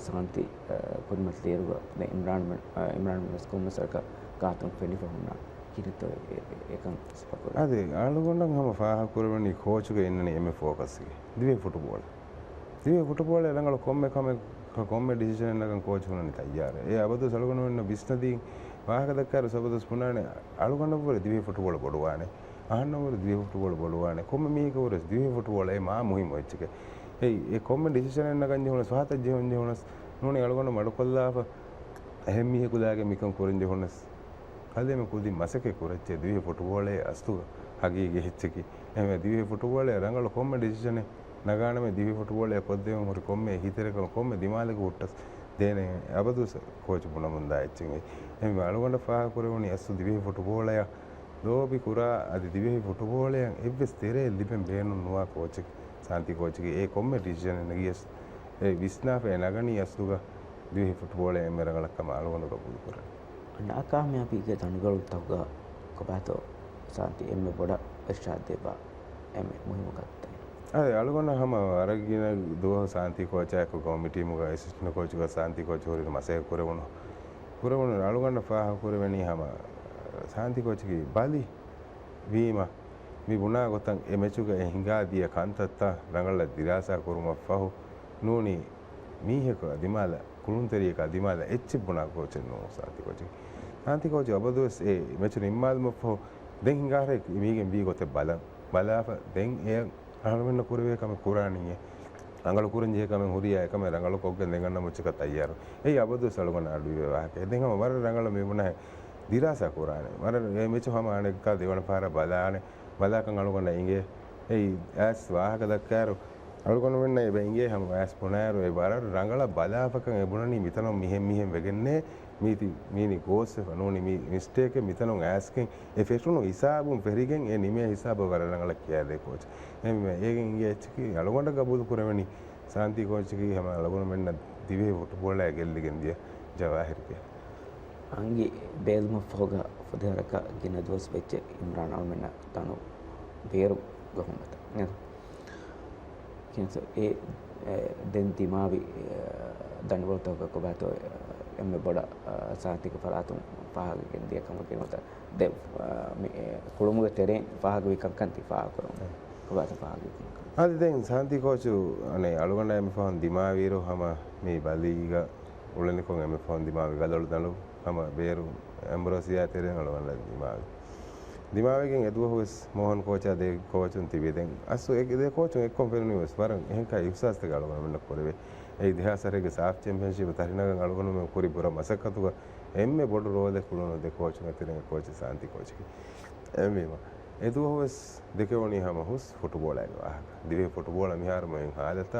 ސާންތި، އަ، ކުރިމަތިލި އިރުގަ ދެން އިމްރާން މެ-، އަ، އިމްރާން މެން ވެސް ކޮންމެސް ވަރަކަށް ގާތުން ފެނިފަ ހުންނާ ކިހިނެއްތޯ އެ-، އެ-، އެކަން ސިފަކުރެވެނީ. އަދި އަޅުގަނޑަށް ހަމަ ފާހަގަކުރެވެނީ ކޯޗުގެ އިންނަނީ އެންމެ ފޯކަސްގެ ދިވެހި ފުޓުބޯޅަ. ދިވެހި ފުޓުބޯޅައަށް ރަނގަޅު ކޮންމެ ކަމެއް، ކޮންމެ ޑިސިޝަނެއް ނަގަން ކޯޗު ހުންނަނީ ތައްޔާރެއް. އެ އަބަދުވެސް އަޅުގަނޑުމެންނަށް ވިސްނަދީ ވާހަކަ ދައްކާއިރު އަބަދުވެސް ބުނާނެ އަޅުގަނޑަށްވުރެ ދިވެހި ފުޓުބޯޅަ ބޮޑުވާނެ. އަހަންނަށްވުރެ ދިވެހި ފުޓުބޯޅަ ބޮޑުވާނެ. ކޮންމެ މީހަކަށްވުރެ ދިވެހި ފުޓުބޯޅަ އެ މާ މުހިއްމު އެއްޗެކޭ. އެއީ، އެ ކޮންމެ ޑިސިޝަނެއް ނަގަން ޖެހުނަސް، ފަހަތަށް ޖެހުން ޖެހުނަސް، ނޫނީ އަޅުގަނޑު މަޑުކޮށްލާފަ އެހެން މީހަކު ލާގެ މިކަން ކުރަން ޖެހުނަސް، ކަލޭމެ ކުދިން މަސައްކަތް ކުރައްޗޭ ދިވެހި ފުޓުބޯޅައެއް އަސްލުގަ ހަގީގީ އެއްޗަކީ. އެހެންވެ ދިވެހި ފުޓުބޯޅައަށް ރަނގަޅު ކޮންމެ ޑިސިޝަނެއް ނަގާނަމޭ ދިވެހި ފުޓުބޯޅައަށް ކޮށްދެވެން ހުރި ކޮންމެ އެހީތެރިކަމެއް ކޮންމެ ދިމާލަކަށް ހުއްޓަސް ދޭނެ އަބަދުވެސް ކޯޗު ބުނަމުންދާ އެއްޗެއް. އެހެންވެ އަޅުގަނޑަށް ފާހަގަކުރެވުނީ އަސްލު ދިވެހި ފުޓުބޯޅައަށް ލޯބި ކުރާ އަދި ދިވެހި ފުޓުބޯޅައަށް އެއްވެސް ތެރެއެއް ލިބެން ބޭނުން ނުވާ ކޯޗެއް ސާންތި ކޯޗެކޭ. އެ ކޮންމެ ޑިސިޝަނެއް ނެގިޔަސް އެ ވިސްނާފަ އެ ނަގަނީ އަސްލުގަ ދިވެހި ފުޓުބޯޅައަށް އެންމެ ރަނގަޅަށް ކަމަށް އަޅުގަނޑު ގަބޫލު ކުރަނީ. ނާކާމިޔާބީގެ ދަނޑިވަޅުތަކުގަ ކޮބާތޯ ސާންތީ އެންމެ ބޮޑަށް އިރްޝާދް ދެއްވާ އެންމެ މުހިއްމު ކަންތައް؟ އަދި އަޅުގަނޑަށް ހަމަ ވަރަށް ގިނަ ދުވަހު ސާންތީ ކޯޗާއެކު ގައުމީ ޓީމުގަ އެސިސްޓެންޓް ކޯޗުގަ ސާންތީ ކޯޗު ހުރި މަސައްކަތް ކުރެވުނު، ކުރެވުނު އަޅުގަނޑަށް ފާހަގަކުރެވެނީ ހަމަ ސާންތީ ކޯޗަކީ ބަލި ވީމަ، މި ބުނާ ގޮތަށް އެ މެޗުގަ އެ ހިނގާދިޔަ ކަންތައްތައް ރަނގަޅަށް ދިރާސާ ކުރުމަށް ފަހު ނޫނީ މީހަކު ދިމާލަށް، ކުޅުންތެރިޔަކާ ދިމާލަށް އެއްޗެއް ބުނާ ކޯޗެއް ނޫން ސާންތި ކޯޗެއް. ސާންތި ކޯޗު އަބަދުވެސް އެ މެޗު ނިންމާލުމަށްފަހު ދެން ހިނގާހަރެ މީގެން ވީ ގޮތެއް ބަލަން. ބަލާފަ ދެން އެ އަހަރުމެންނަށް ކުރެވޭ ކަމެއް ކުރާނީއޭ. ރަނގަޅު ކުރަން ޖެހޭ ކަމެއް ހުރިޔާ އެކަމެއް ރަނގަޅު ކޮށްގެން ދެން އަންނަ މުއްޗަކަށް ތައްޔާރު. އެއީ އަބަދުވެސް އަޅުގަނޑަށް އަޑުއިވޭ ވާހަކައެއް. ދެން ހަމަ ވަރަށް ރަނގަޅަށް މި ބުނާހެން ދިރާސާ ކުރާނެ. ވަރަށް އެ މެޗު ހަމަ އަނެއްކާ ދެވަނަ ފަހަރަށް ބަލާނެ. ބަލާކަން އަޅުގަނޑަށް އިނގޭ. އެއީ އައިސް ވާހަކަ ދައްކާއިރު އަޅުގަނޑުމެންނަށް އެބަ އިނގޭ ހަމަ އައިސް ބުނާއިރު އެ ވަރަށް ރަނގަޅަށް ބަލާފަކަން އެ ބުނަނީ މިތަނުން މިހެން މިހެން ވެގެންނޭ މީތި، މީނި ގޯސްވެފަ ނޫނީ މި މިސްޓޭކެއް މިތަނުން އައިސްގެން އެ ފެށުނު ހިސާބުން ފެށިގެން އެ ނިމޭ ހިސާބަށް ވަރަށް ރަނގަޅަށް ކިޔާދޭ ކޯޗް. އެހެންވީމަ އޭގެން އިނގޭ އެއްޗަކީ އަޅުގަނޑަށް ގަބޫލު ކުރެވެނީ ސާންތީ ކޯޗަކީ ހަމަ އަޅުގަނޑުމެންނަށް ދިވެހި ފުޓުބޯޅައަށް ގެއްލިގެން ދިޔަ ޖަވާހިރުގެ އަނގި ބޭލުމަށްފަހުގަ ފުދޭވަރަކަށް ގިނަ ދުވަސް ވެއްޖެ އިމްރާން އަޅުމެންނަށް ތަނު ބޭރު ގަހުމަތަށް. ކިޔަންތޯ އެ، އެ، ދެން ދިމާވި، އެ، ދަނޑިވަޅުތަކުގަ ކޮބާތޯ، އެ، އެންމެ ބޮޑަށް، އަ، ސާންތީގެ ފަރާތުން ފާހަގަ ގެންދިޔަ ކަމަކީ ނުވަތަ ދެ، އަ، މި، އެ، ކުޅުމުގެ ތެރެއިން ފާހަގަވި ކަންކަން ތި ފާހަގަކުރަމު. އެ. ކޮބާތޯ ފާހަގަވި ކަންކަން؟ އަދި ދެން ސާންތީ ކޯޗު އަނެއް އަޅުގަނޑާ އެންމެ ފަހުން ދިމާވިއިރު ހަމަ މި ބަލީގަ އުޅެނިކޮށް އެންމެ ފަހުން ދިމާވި ގަދަޅު ދަނޑު ހަމަ ބޭރު އެމްބްރޯސިއާ ތެރެއިން އަޅުގަނޑަށް ދިމާވި. ދިމާވެގެން އެ ދުވަހު ވެސް މޯހަން ކޯޗާ ދެ ކޯޗުން ތިބި. ދެން އަސްލު އެ ދެ ކޯޗުން އެއްކޮށް ފެނުނީ ވެސް ވަރަށް އެހެންކަހަލަ އިހްސާސްތަކެއް އަޅުގަނޑުމެންނަށް ކުރެވޭ. އެއީ ދެހާސް އަށެއްގެ ސާފް ޗެމްޕިއަންޝިޕް ތަށިނަގަން އަޅުގަނޑުމެން ކުރި ބުރަ މަސައްކަތުގަ އެންމެ ބޮޑު ރޯލެއް ކުޅުނު ދެ ކޯޗުން އަތެރެ އެއް ކޯޗެއް ސާންތީ ކޯޗަކީ. އެހެންވީމަ އެ ދުވަހު ވެސް ދެކެވުނީ ހަމަ ހުސް ފުޓުބޯޅައިގެ ވާހަކަ. ދިވެހި ފުޓުބޯޅަ މިހާރު މިއޮތް ހާލަތާ،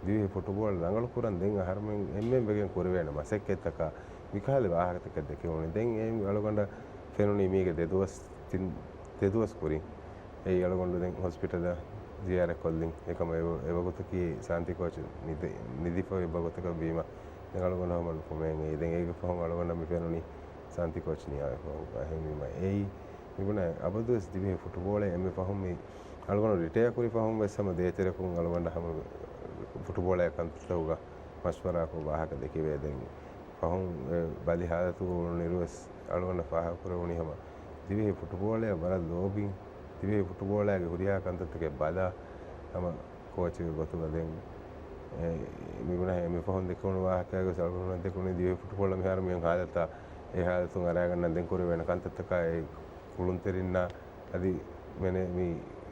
ދިވެހި ފުޓުބޯޅަ ރަނގަޅު ކުރަން ދެން އަހަރުމެން އެންމެން ވެގެން ކުރެވޭނެ މަސައްކަތްތަކާ މިކަހަލަ ވާހަކަތަކެއް ދެކެވުނީ. ދެން އެ އަޅުގަނޑަށް ފެނުނީ މީގެ ދެ ދުވަސް، ތިން، ދެ ދުވަސް ކުރިން އެއީ އަޅުގަނޑު ދެން ހޮސްޕިޓަލަށް ޒިޔާރަތް ކޮށްލިން. އެކަމަށް އެ ވަ-، އެ ވަގުތަކީ ސާންތީ ކޯޗު ނިދި-، ނިދިފަ އޮތް ވަގުތަކަށް ވީމަ ދެން އަޅުގަނޑު ހަމަ ނުކުމެގެން އެއީ. ދެން އޭގެ ފަހުން އަޅުގަނޑަށް މި ފެނުނީ ސާންތީ ކޯޗު ނިޔާވެފަ އެހެންވީމަ އެއީ މިބުނާ އަބަދުވެސް ދިވެހި ފުޓުބޯޅައަށް އެންމެ ފަހުން މި އަޅުގަނޑު ރިޓަޔާ ކުރި ފަހުން ވެސް ހަމަ ދޭތެރެކުން އަޅުގަނޑަށް ހަމަ ފުޓުބޯޅައާ ކަންތައްތަކުގަ މަޝްވަރާކޮށް ވާހަކަ ދެކެވޭ. ދެން ފަހުން އެ ބަލި ހާލަތުގަ އުޅުނުއިރު ވެސް އަޅުގަނޑަށް ފާހަގަކުރެވުނީ ހަމަ ދިވެހި ފުޓުބޯޅައަށް ވަރަށް ލޯބިން، ދިވެހި ފުޓުބޯޅައިގެ ހުރިހާ ކަންތައްތަކެއް ބަލާ ހަމަ ކޯޗެއްގެ ގޮތުގަ ދެން، އެ، މިބުނާ އެންމެ ފަހުން ދެކެވުނު ވާހަކައިގަ ވެސް އަޅުގަނޑުމެން ދެކުނީ ދިވެހި ފުޓުބޯޅަ މިހާރު މިއޮތް ހާލަތާ، އެ ހާލަތުން އަރާގަންނަން ދެން ކުރެވޭނެ ކަންތައްތަކާއި ކުޅުންތެރިންނާ އަދި މެނޭ މި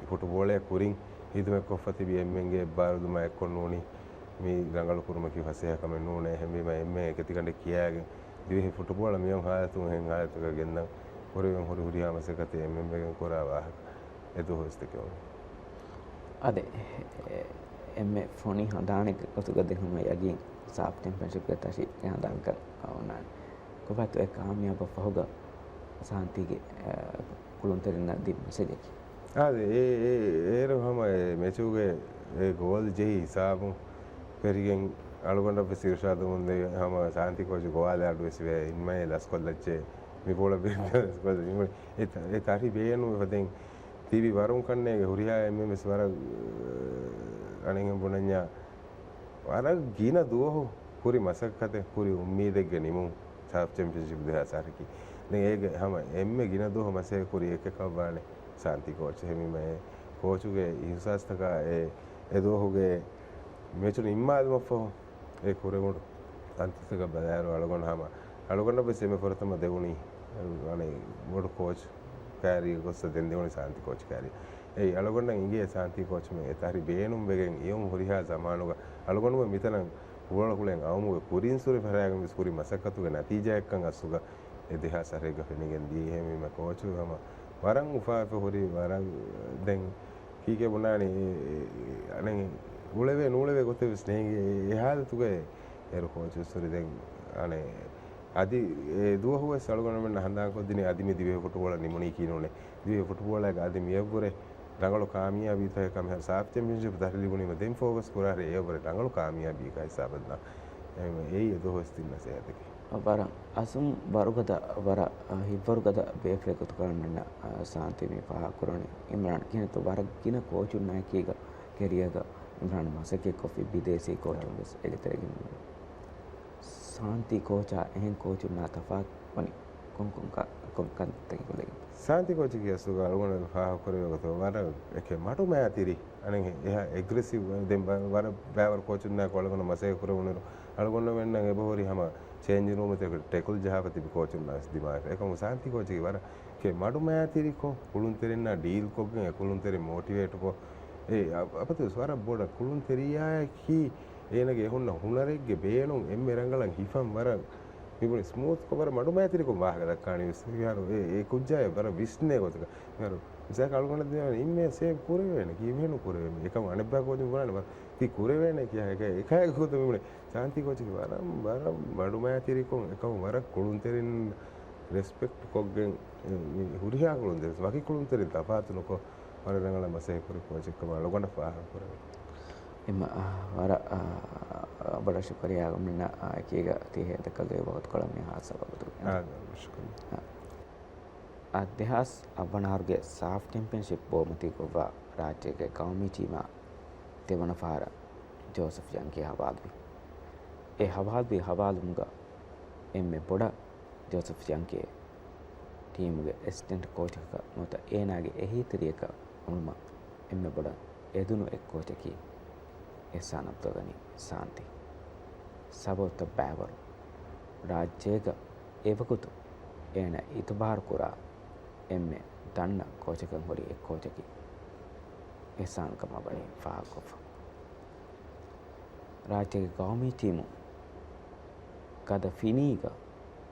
ފުޓުބޯޅައަށް ކުރިން ހިދުމަތްކޮށްފަ ތިބި އެންމެންގެ އެއްބާރުލުމާ އެއްކޮށް ނޫނީ މި ރަނގަޅު ކުރުމަކީ ފަސޭހަ ކަމެއް ނޫނޭ. އެހެންވީމަ އެންމެން އެކަތިގަނޑެއް ކިޔާގެން ދިވެހި ފުޓުބޯޅަ މިއޮން ހާލަތުން އެހެން ހާލަތަކަށް ގެންދަން ކުރެވެން ހުރި ހުރިހާ މަސައްކަތެއް އެންމެންވެގެން ކުރާ ވާހަކަ އެ ދުވަހު ވެސް ދެކެވުނު. އާދެ، އެ، އެންމެ ފޮނި ހަނދާނެއްގެ ގޮތުގަ ދެން ހަމަ ޔަގީން ސާފް ޗެމްޕިއަންޝިޕްގެ ތަށި ހަނދާންކަން އޮންނާނެ. ކޮބާތޯ އެ ކާމިޔާބަށް ފަހުގަ ސާންތީގެ، އަ، ކުޅުންތެރިންނަށް ދިން މެސެޖަކީ؟ އާދެ، އެ، އެ، އޭރު ހަމަ އެ މެޗުގެ އެ ގޯލް ޖެހި ހިސާބުން ފެށިގެން އަޅުގަނޑަށް ވެސް އިރުޝާދުވުމުން ދެން ހަމަ ސާންތީ ކޯޗު ގޮވާލާ އަޑު ވެސް ވޭ އިންމައި ލަސްކޮށްލައްޗޭ. މި ބޯޅަ ބޭނުން ވެސް ގޮތަށް މި އެ ތަ-، އެ ތަރި ބޭނުންވެފަ ދެން ތިބި ވަރުން ކަންނޭގެ ހުރިހާ އެންމެން ވެސް ވަރަށް އަނެއްހެން ބުނަންޏާ ވަރަށް ގިނަ ދުވަހު ކުރި މަސައްކަތެއް ކުރި އުއްމީދެއްގެ ނިމުން ސާފް ޗެމްޕިއަންޝިޕް ދެހާސް އަށެކީ. ދެން އޭގެ ހަމަ އެންމެ ގިނަ ދުވަހު މަސައްކަތް ކުރި އެކަކަށް ވާނެ ސާންތީ ކޯޗް. އެހެންވީމަ އެ ކޯޗުގެ އިހުސާސްތަކާ އެ، އެ ދުވަހުގެ މެޗު ނިންމާލުމަށްފަހު އެ ކުރެވުނު ތަންތަންތަކަށް ބަލާއިރު އަޅުގަނޑު ހަމަ އަޅުގަނޑަށް ވެސް އެންމެ ފުރަތަމަ ދެވުނީ އަނެއް ބޮޑު ކޯޗް ކައިރީ ގޮއްސަ ދެން ދެވުނީ ސާންތީ ކޯޗް ކައިރީ. އެއީ އަޅުގަނޑަށް އިނގޭ ސާންތީ ކޯޗުމެ އެ ތަރި ބޭނުން ވެގެން އިވުން ހުރިހާ ޒަމާނުގަ އަޅުގަނޑުމެ މިތަނަށް ފުޓްބޯޅަ ކުޅެން އައުމުގެ ކުރިން ސުރި ފަރާގެން ވެސް ކުރި މަސައްކަތުގެ ނަތީޖާއެއްކަން އަސްލުގަ އެ ދެހާސް އަށެއްގަ ފެނިގެން ދިޔަ. އެހެންވީމަ ކޯޗު ހަމަ ވަރަށް އުފާވެފަ ހުރި ވަރަށް ދެން ކީކޭ ބުނާނީ އެ، އެ، އަނެއް އުޅެވޭ ނޫޅެވޭ ގޮތެއް ވެސް ނޭނގެ އެ، އެ ހާލަތުގައި އޭރު ކޯޗު ވެސް ހުރި ދެން އަނެއް އަދި އެ ދުވަހު ވެސް އަޅުގަނޑުމެންނަށް ހަނދާންކޮށްދިނީ އަދި މި ދިވެހި ފުޓުބޯޅަ ނިމުނީ ކިހިނެއް. ދިވެހި ފުޓުބޯޅައިގަ އަދި މިއަށްވުރެ ރަނގަޅު ކާމިޔާބީތަކެއް ކަމެއް ސާފް ޗެމްޕިއަންޝިޕް ތަހުލީލު ބުނީމަ ދެން ފޯކަސް ކުރާށޭ އެއަށްވުރެ ރަނގަޅު ކާމިޔާބީއެއްގެ ހިސާބަށް ދާން. އެ، އެއީ އެ ދުވަހު ވެސް ދިން ނަސޭހަތަކީ. ވަރަށް އަސުން ވަރުގަދަ، ވަރަށް ހިތްވަރުގަދަ ބޭފުޅެއް ގޮތުގަ އަޅުގަނޑަށް ސާންތީ މި ފާހަގަކުރަނީ. އިމްރާން ކިހިނެއްތޯ ވަރަށް ގިނަ ކޯޗުންނާއެކީގަ ކެރިއަރގަ އިމްރާން މަސައްކަތްކޮށްފި ބިދޭސީ ކޯޗުން ވެސް އޭގެ ތެރެގަ އިން. ސާންތީ ކޯޗާ އެހެން ކޯޗުންނާ ތަފާތު ވަނީ ކޮން ކޮން ކަ-، ކޮން ކަންތައްތަކެއް ކުރެގެން؟ ސާންތީ ކޯޗަކީ އަސްލުގަ އަޅުގަނޑު ފާހަގަކުރެވޭ ގޮތަށް ވަރަށް އެކެއް މަޑުމައިތިރި، އަނެއް އެހާ އެގްރެސިވް، ދެން ވަ-، ވަރަށް ބައިވަރު ކޯޗުންނާއެކު އަޅުގަނޑު މަސައްކަތް ކުރެވުނުއިރު އަޅުގަނޑުމެންނަށް އެބަހުރި ހަމަ ޗޭންޖިން ރޫމުތަކުގަ ޓެކްލް ޖަހާފަ ތިބި ކޯޗުންނާ ވެސް ދިމާވެފަ. އެކަމު ސާންތީ ކޯޗަކީ ވަރަށް އެކެއް މަޑުމައިތިރިކޮށް ކުޅުންތެރިންނާ ޑީލްކޮށްގެން އެ ކުޅުންތެރިން މޯޓިވޭޓްކޮށް، އެ އަ-، އަބަދުވެސް ވަރަށް ބޮޑަށް ކުޅުންތެރިޔާއަކީ އޭނަގެ އެހުންނަ ހުނަރެއްގެ ބޭނުން އެންމެ ރަނގަޅަށް ހިފަން ވަރަށް މިބުނި ސްމޫތްކޮށް ވަރަށް މަޑުމައިތިރިކޮށް ވާހަކަ ދައްކާނީ ވެސް. މިހާރު އެ، އެ ކުއްޖާއެއް ވަރަށް ވިސްނޭ ގޮތަކަށް. މިހާރު މިސާލަކަށް އަޅުގަނޑަށް ދިމާވެ އިންމެ ސޭވް ކުރެވޭނެ، ކީއްވެހެން ނުކުރެވޭ؟ އެކަމު އަނެއްބައި ކޯޗުން ބުނާނެ ވަރަށް ތި ކުރެވޭނެ ކިޔާ އެކަ-، އެކަހަލަ ގޮތަށް މިބުނީ. ސާންތީ ކޯޗަކީ ވަރަށް، ވަރަށް މަޑުމައިތިރިކޮށް އެކަމު ވަރަށް ކުޅުންތެރިން ރެސްޕެކްޓް ކޮށްގެން، އެ، މި ހުރިހާ ކުޅުންތެރިން ވަކި ކުޅުންތެރިން ތަފާތު ނުކޮށް، ވަރަށް ރަނގަޅަށް މަސައްކަތް ކުރި ކޯޗެއްކަމަށް އަޅުގަނޑަށް ފާހަގަކުރެވޭ. އެމަ، އާ، ވަރަށް، އާ، ބޮޑަށް ޝުކުރިއްޔާ އަޅުގަނޑުމެންނަށް، އާ، އެކީގަ ތި ހޭދަކޮށްލި ވަގުތުކޮޅަށް މި ހާއްސަ ވަގުތު. އާ، ޝުކުރިއްޔާ. އާ، ދެހާސް އަށްވަނަ އަހަރުގެ ސާފް ޗެމްޕިއަންޝިޕް ބޯމަތީ ކުރުއްވާ ރާއްޖޭގެ ގައުމީ ޓީމާ ތިންވަނަ ފަހަރަށް ޖޯސެފް ޔަންކީ ހަވާލުވި. އެ ހަވާލުވި ހަވާލުވުމުގަ އެންމެ ބޮޑަށް ޖޯސެފް ޔަންކީ ޓީމުގެ އެސިސްޓެންޓް ކޯޗަކަށް ނުވަތަ އޭނާގެ އެހީތެރިޔަކަށް އުޅުމަށް އެންމެ ބޮޑަށް އެދުނު އެއް ކޯޗަކީ އިޙްސާން އަބްދުލްޣަނީ ސާންތީ. ސަބަބުތައް ބައިވަރު، ރާއްޖޭގަ އެވަގުތު އޭނަ އިތުބާރު ކުރާ އެންމެ ދަންނަ ކޯޗަކަށް ހުރި އެއް ކޯޗަކީ އިޙްސާން ކަމަށް ވަނީ ފާހަގަކޮށްފަ. ރާއްޖޭގެ ގައުމީ ޓީމު ގަދަ ފިނީގަ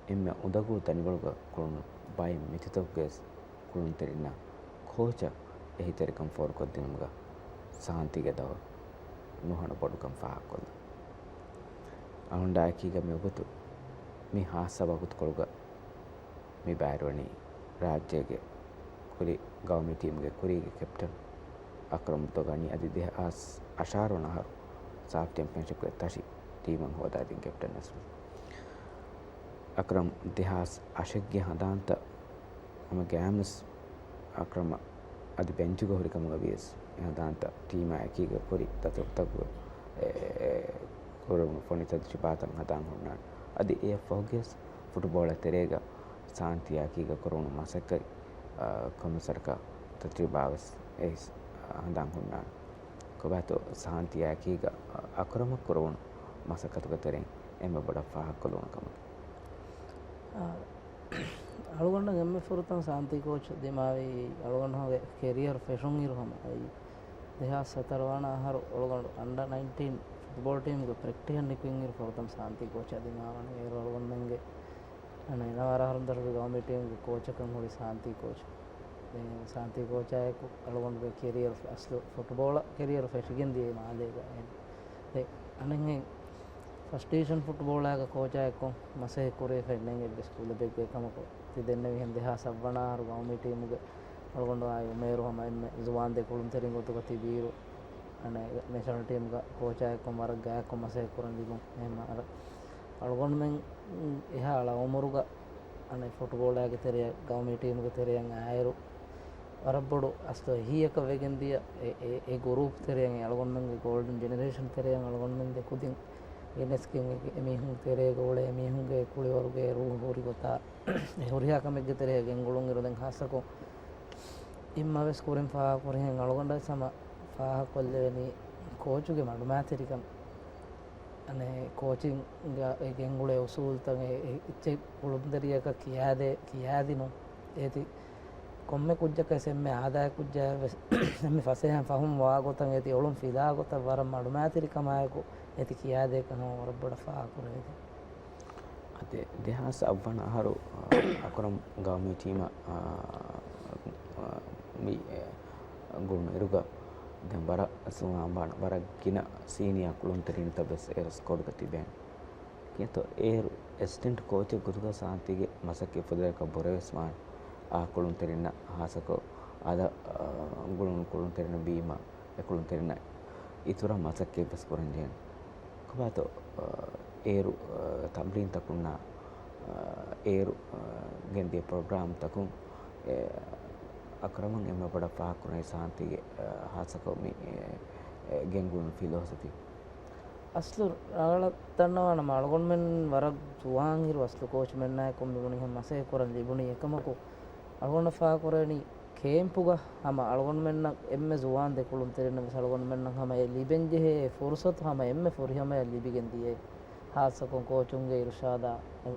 އެންމެ އުނދަގޫ ދަނިވަޅުގަ ކުޅުނު ބައެއް މެޗުތަކުގެ ކުޅުންތެރިންނަށް ކޯޗަށް އެހީތެރިކަން ފޯރުކޮށްދިނުމުގަ ސާންތީގެ ދައުރު ނުހަނު ބޮޑުކަން ފާހަގަކޮށްލަން. އަޅުގަނޑާއެކީގަ މިވަގުތު މި ހާއްސަ ވަގުތުކޮޅުގަ މި ބައިވެރިވަނީ ރާއްޖޭގެ ކުރި ގައުމީ ޓީމުގެ ކުރީގެ ކެޕްޓަން އަކްރަމް އަބްދުލްޣަނީ އަދި ދެހާސް އަށާރަ ވަނަ އަހަރު ސާފް ޗެމްޕިއަންޝިޕްގެ ތަށި ޓީމަށް ހޯދާދިން ކެޕްޓަން ވެސް. އަކްރަމް ދެހާސް އަށެއްގެ ހަނދާންތައް ހަމަ ގައިމުވެސް އަކްރަމް އަދި ބެންޗުގަ ހުރި ކަމުގަ ވިޔަސް، އެ ހަނދާންތައް ޓީމާ އެކީގަ ކުރި ދަތުރުތަކުގަ، އެ، އެ، ކުރެވުނު ފޮނި ތަޖުރިބާތައް ހަނދާން ހުންނާނެ. އަދި އެއަށްފަހުގަވެސް ފުޓުބޯޅަ ތެރޭގަ ސާންތީއާ އެކީގަ ކުރެވުނު މަސައްކަތް، އާ، ކޮންމެސް ވަރަކަށް ތަޖުރިބާވެސް އެ ހަނދާން ހުންނާނެ. ކޮބާތޯ ސާންތީއާ އެކީގަ، އަ، އަކްރަމަށް ކުރެވުނު މަސައްކަތުގެ ތެރެއިން އެންމެ ބޮޑަށް ފާހަގަކޮށްލުނު ކަމަކީ. އާ، އަޅުގަނޑަށް އެންމެ ފުރަތަމަ ސާންތީ ކޯޗް ދިމާވީ އަޅުގަނޑުގެ ކެރިއަރ ފެށުން އިރު ހަމަ. އެއީ، ދެހާސް ހަތަރު ވަނަ އަހަރު އަޅުގަނޑު އަންޑަ ނައިންޓީން ފުޓްބޯޅަ ޓީމުގެ ޕްރެކްޓިހަށް ނިކުތް އިރު ފުރަތަމަ ސާންތީ ކޯޗާ ދިމާވަނީ. އޭރު އަޅުގަނޑުމެންގެ އަނެއް ނަވާރަ އަހަރުން ދަށުގެ ގައުމީ ޓީމުގެ ކޯޗަކަށް ހުރި ސާންތީ ކޯޗް. ދެން ސާންތީ ކޯޗާއެކު އަޅުގަނޑުގެ ކެރިއަރ އަސްލު ފުޓްބޯޅަ ކެރިއަރ ފެށިގެން ދިޔައީ މާލޭގަ. ދެން އަނެއްހެން ފަސްޓް ޑިވިޝަން ފުޓްބޯޅާގަ ކޯޗާއެއްކޮށް މަސައްކަތް ކުރެވިފައެއް ނެތް އެއްވެސް ކުލަބެއްގެ ކަމަކު. ތި ދެންނެވިހެން ދެހާސް އަށް ވަނަ އަހަރު ގައުމީ ޓީމުގެ އަޅުގަނޑު އާއި އުމޭރު ހަމަ އެންމެ ޒުވާން ދެ ކުޅުންތެރިން ގޮތުގަ ތިބިއިރު، އަނެއް ނޭޝަނަލް ޓީމުގަ ކޯޗާއެއްކޮށް ވަރަށް ގާތްކޮށް މަސައްކަތް ކުރަން ލިބުން. އެހެން އަޅު-، އަޅުގަނޑުމެން އެހާ އަޅާ އުމުރުގަ އަނެއް ފުޓްބޯޅައިގެ ތެރެއަށް، ގައުމީ ޓީމުގެ ތެރެއަށް އާއިރު، ވަރަށް ބޮޑު އަސްލު އެހީއަކަށް ވެގެން ދިޔަ އެ، އެ، އެ ގުރޫޕް ތެރެއަށް، އަޅުގަނޑުމެންގެ ގޯލްޑަން ޖެނެރޭޝަން ތެރެއަށް އަޅުގަނޑުމެން ދެ ކުދިން ގެނެސްގެން އެ، އެމީހުން ތެރޭގަ އުޅޭ އެމީހުންގެ ކުޅިވަރުގެ ރޫހު ހުރި ގޮތާ، އެ ހުރިހާ ކަމެއްގެ ތެރޭ ގެންގުޅުން އިރު ދެން ހާއްސަކޮށް އިއްމަ ވެސް ކުރިން ފާހަގަކުރިހެން އަޅުގަނޑަށް ވެސް ހަމަ ފާހަގަކޮށްލެވެނީ ކޯޗުގެ މަޑުމައިތިރިކަން. އަނެއް ކޯޗިންގ ގެންގުޅޭ އުސޫލުތައް އެ، އެ، އެއްޗެއް ކުޅުންތެރިޔަކަށް ކިޔާދޭ، ކިޔާދިނުން. އޭތި ކޮންމެ ކުއްޖަކަށް އެންމެ އާދައި ކުއްޖާއަށް ވެސް އެންމެ ފަސޭހަ ފަހުން ވާ ގޮތަށް އޭތި އޮޅުން ފިލާ ގޮތަށް ވަރަށް މަޑުމައިތިރިކަމާއެކު އޭތި ކިޔާދޭކަށް ހަމަ ވަރަށް ބޮޑަށް ފާހަގަކުރެވޭތީ. އަދި ދެހާސް އަށްވަނަ އަހަރު، އަ، އަކުރަމް ގައުމީ ޓީމަށް، އަ، އަ، މި، އެ، ގުޅުނު އިރުގަ ދެން ވަރަށް ސުވާން ވާން ވަރަށް ގިނަ ސީނިއާ ކުޅުންތެރިންތައް ވެސް އޭރު ސްކޮޑްގަ ތިބޭނެ. ކިޔަތޯ އޭރު އެސިސްޓެންޓް ކޯޗެއް ގޮތުގަ ސާންތީގެ މަސައްކަތް ފުދޭކަށް ބުރަވެސް ވާނެ. އާ ކުޅުންތެރިންނަށް ހާއްސަކޮށް އަދަ، އަ، ގުޅުނު ކުޅުންތެރިންނަށް ވީމަ އެ ކުޅުންތެރިންނަށް އިތުރަށް މަސައްކަތް ވެސް ކުރަން ޖެހޭނެ. ކޮބާތޯ، އަ، އޭރު، އަ، ތަމްރީންތަކުންނާ، އަ، އޭރު، އަ، ގެންދިޔަ ޕްރޮގްރާމްތަކުން، އެ، އަކްރަމަށް އެންމެ ބޮޑަށް ފާހަގަކުރަނީ ސާންތީގެ، އަ، ހާއްސަކޮށް މި، އެ، އެ، ގެންގުޅުނު ފިލޯސޮފީ. އަސްލު ރަނގަޅަށް ދަންނަވާނަމަ، އަޅުގަނޑުމެން ވަރަށް ޒުވާން އިރު އަސްލު ކޯޗުމެންނާއެކު ކޮންމެ މީހެއް މަސައްކަތް ކުރަން ލިބުނީ. އެކަމަކު، އަޅުގަނޑަށް ފާހަގަކުރެވެނީ ކޭމްޕުގަ ހަމަ އަޅުގަނޑުމެންނަށް އެންމެ ޒުވާން ދެ ކުޅުންތެރިންނަށް ވެސް އަޅުގަނޑުމެންނަށް ހަމަ އެ ލިބެންޖެހޭ އެ ފުރުސަތު ހަމަ އެންމެ ފުރިހަމަޔަށް ލިބިގެން ދިޔައީ. ހާއްސަކޮށް ކޯޗުންގެ އިރުޝާދާ،